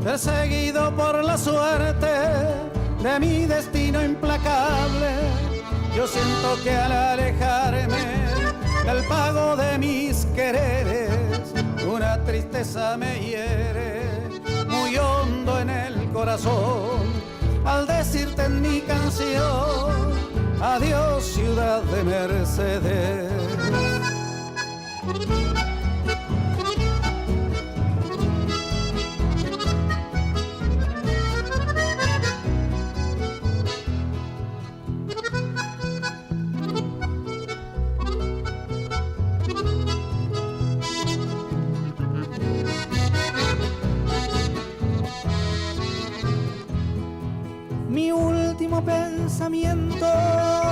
Perseguido por la suerte de mi destino implacable, yo siento que al alejarme del pago de mis quereres, una tristeza me hiere muy hondo en el corazón. Al decirte en mi canción, adiós ciudad de Mercedes. Mi último pensamiento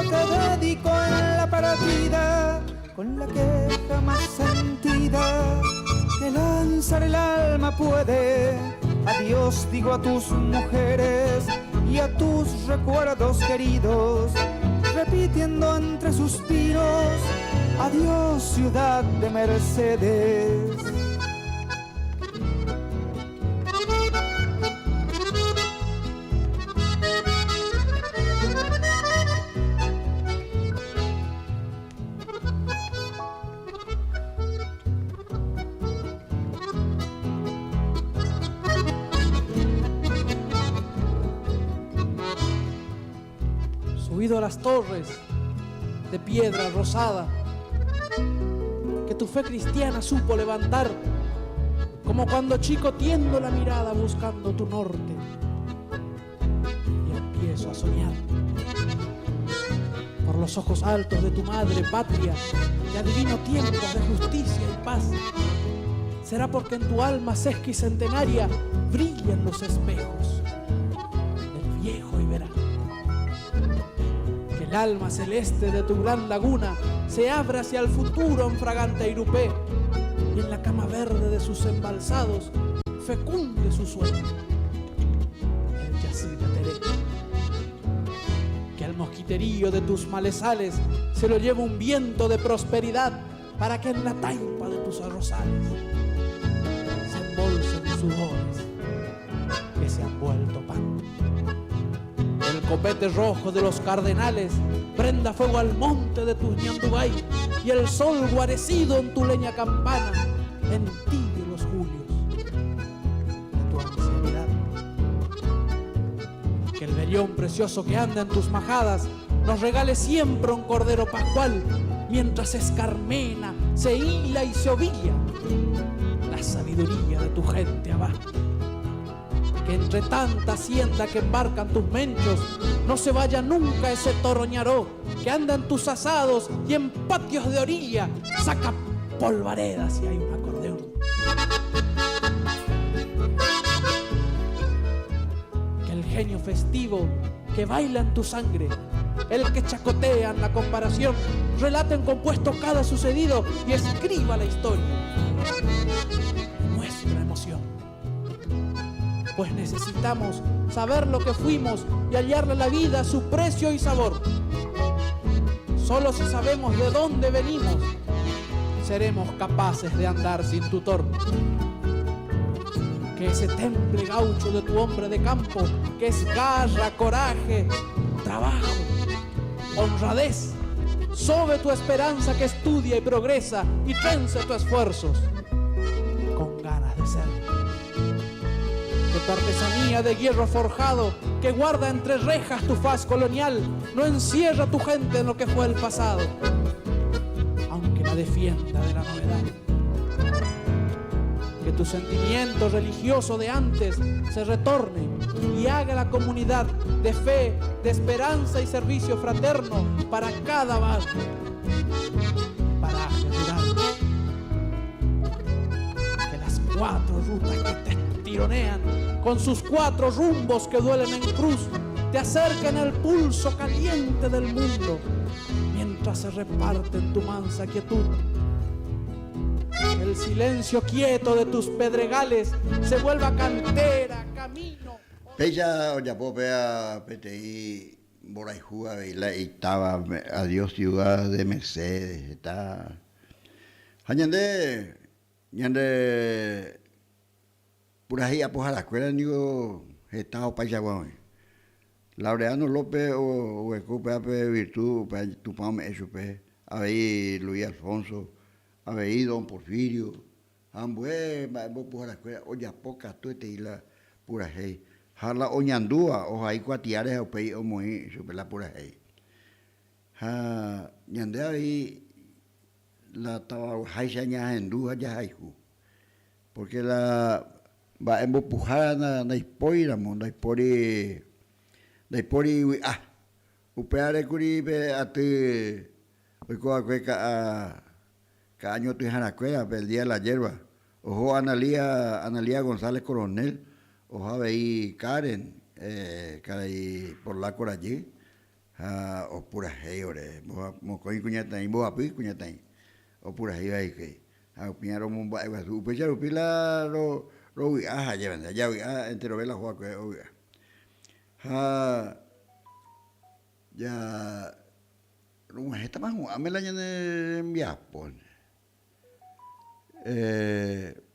te dedico en la partida con la queja más sentida que lanzar el alma puede. Adiós digo a tus mujeres y a tus recuerdos queridos, repitiendo entre suspiros, adiós ciudad de Mercedes. Pido a las torres de piedra rosada que tu fe cristiana supo levantar, como cuando chico tiendo la mirada buscando tu norte y empiezo a soñar. Por los ojos altos de tu madre patria, que adivino tiempos de justicia y paz. Será porque en tu alma sesquicentenaria brillan los espejos del viejo Iberá. Que el alma celeste de tu gran laguna se abra hacia el futuro en fragante Irupé y en la cama verde de sus embalsados fecunde su sueño. El Yacyretá. Que al mosquiterío de tus malezales se lo lleve un viento de prosperidad para que en la taipa de tus arrozales se embolsen sudores que se han vuelto pan. El copete rojo de los cardenales prenda fuego al monte de tus ñandubay y el sol guarecido en tu leña campana entibie los julios de tu ancianidad. Que el vellón precioso que anda en tus majadas nos regale siempre un cordero pascual mientras se escarmena, se hila y se ovilla la sabiduría de tu gente abajo. Que entre tanta hacienda que embarcan tus menchos, no se vaya nunca ese toro ñaró que anda en tus asados y en patios de orilla saca polvaredas si hay un acordeón. Que el genio festivo que baila en tu sangre, el que chacotea en la comparación, relata en compuesto cada sucedido y escriba la historia. Nuestra emoción. Pues necesitamos saber lo que fuimos y hallarle a la vida su precio y sabor. Solo si sabemos de dónde venimos, seremos capaces de andar sin tutor. Que ese temple gaucho de tu hombre de campo, que es garra, coraje, trabajo, honradez, sobe tu esperanza que estudia y progresa y trence tus esfuerzos con ganas de ser. Que tu artesanía de hierro forjado, que guarda entre rejas tu faz colonial, no encierra a tu gente en lo que fue el pasado, aunque la defienda de la novedad. Que tu sentimiento religioso de antes se retorne y haga la comunidad de fe, de esperanza y servicio fraterno para cada barrio, paraje rural. Que las cuatro rutas que te tironean con sus cuatro rumbos que duelen en cruz, te acerquen el pulso caliente del mundo mientras se reparte en tu mansa quietud. El silencio quieto de tus pedregales se vuelva cantera, camino. Péicha ojapo péva peteĩ mborayhu avei la itáva Adiós ciudad de Mercedes heta. Ha ñande, ñande purahéi apoharakuéra niko heta opaichagua oĩ. Laureano López oguereko upéva pe virtud upéva Tupã ome'ẽ chupe, avei Luis Alfonso, avei Don Porfirio, ha ambue mba'e mbopuharakuéra ojapo katuetei la purahéi ha la oñandúva ohai kuatiáre ha upéi omoĩ chupe la purahéi. Ha ñande avei la tavaguaháicha ñahendu ha jahayhu. Pórke la mba'e mbopuhára ndaipóiramo, ndaipóri ndaipóri vy'a. Upévare kuri pe aty oiko va'ekue ka'a ka'a ñotyharakuéra pe el día de la yerba. Oho Analía, Analía González Coronel, oho avei Karen, karai Polaco rajy, ha opurahéi ore, mokõi kuñataĩ, mbohapy kuñataĩ opurahéiva hikuái. Ha upéva romomba'eguasu. Upéicha rupi la rovy'a ha ajévante, javy'a enterove la ohoakue ovy'a. Ha ja rog̃uahẽtama hu'ãme la ñane rembiapo.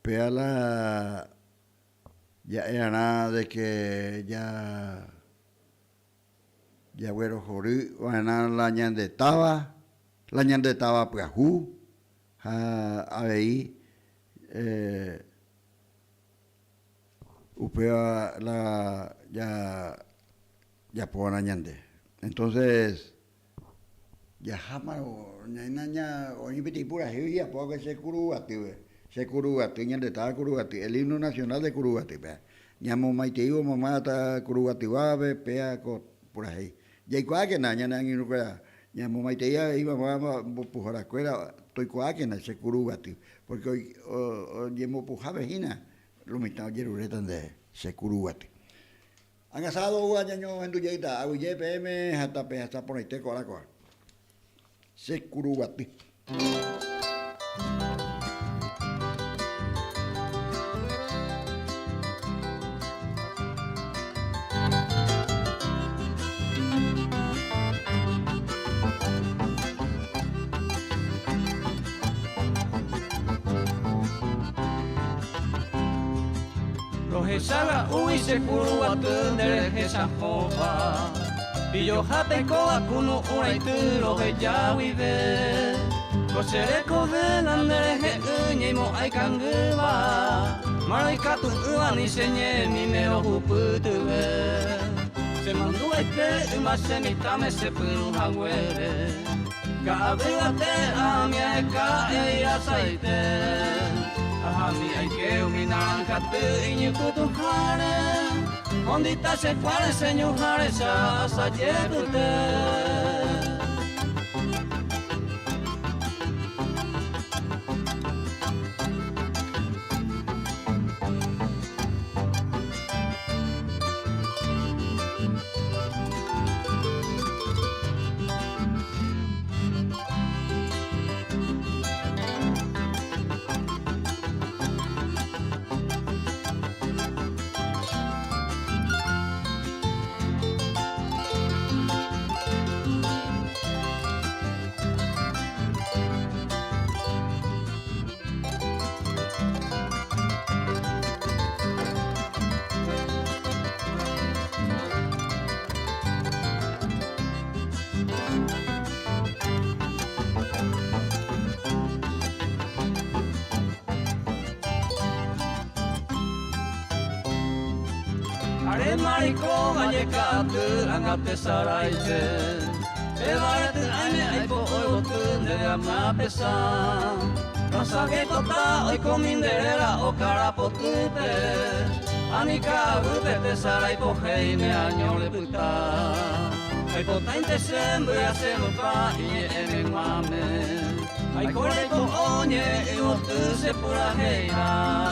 Péva la ja'earã de que ja jaguerohory va'erã la ñande táva, la ñande táva pyahu ha avei upéva la jajapo va'erã ñande. Entonces, jahámarõ ñaína ña oĩ peteĩ purahéi ojejapo va'ekue che Kuruguatýpe, che Kuruguaty, ñande táva Kuruguaty, el himno nacional de Kuruguatýpe. Ñamomaiteívo mama táva Kuruguatyguápe péa ko purahéi. Jaikuaákena ñane angirũkuéra, ñamomaitei avei mama mbopuharakuéra toikuaákena che Kuruguaty, porque oñembopuhápe hína lo mitã ojeruréta nde che Kuruguaty. Angasádo oúva ñañohendu jeýta, aguyje peẽme ha tapehasa porãite ko ára ko'a. Che Kuruguaty. Rohechaga'úgui che Kuruguaty nde rehechahóva, Pijoha peikóva kunu'ũ raity roheja guive. Ko che rekove nanderehe'ỹ ñaimo'ã ikangýva, Márõ ikatu'ỹva ni che ñemíme rohupytyve. Che mandu'aite yma che mitãme che pyrũ haguére, Ka'aguy vate ãmi aheka eirasaite. Ahami aike umi naranjaty iñypytũháre, Hondita che kuáre che ñuhãre cha asaje pyte. Aréma reikóva jeka'aty anga tesaráipe, Pévare ty'ãime aipo'o yvoty ndéve amyapesã. Rasagepota oikomi nde réra okára potýpe, Ani ka'aguýpe tesarái pohéi ne año repyta. Aipotáinte che mbyasy rupa iñe'ẽ meg̃uáme, Aiko reiko'o ñe'ẽ yvoty che purahéirã.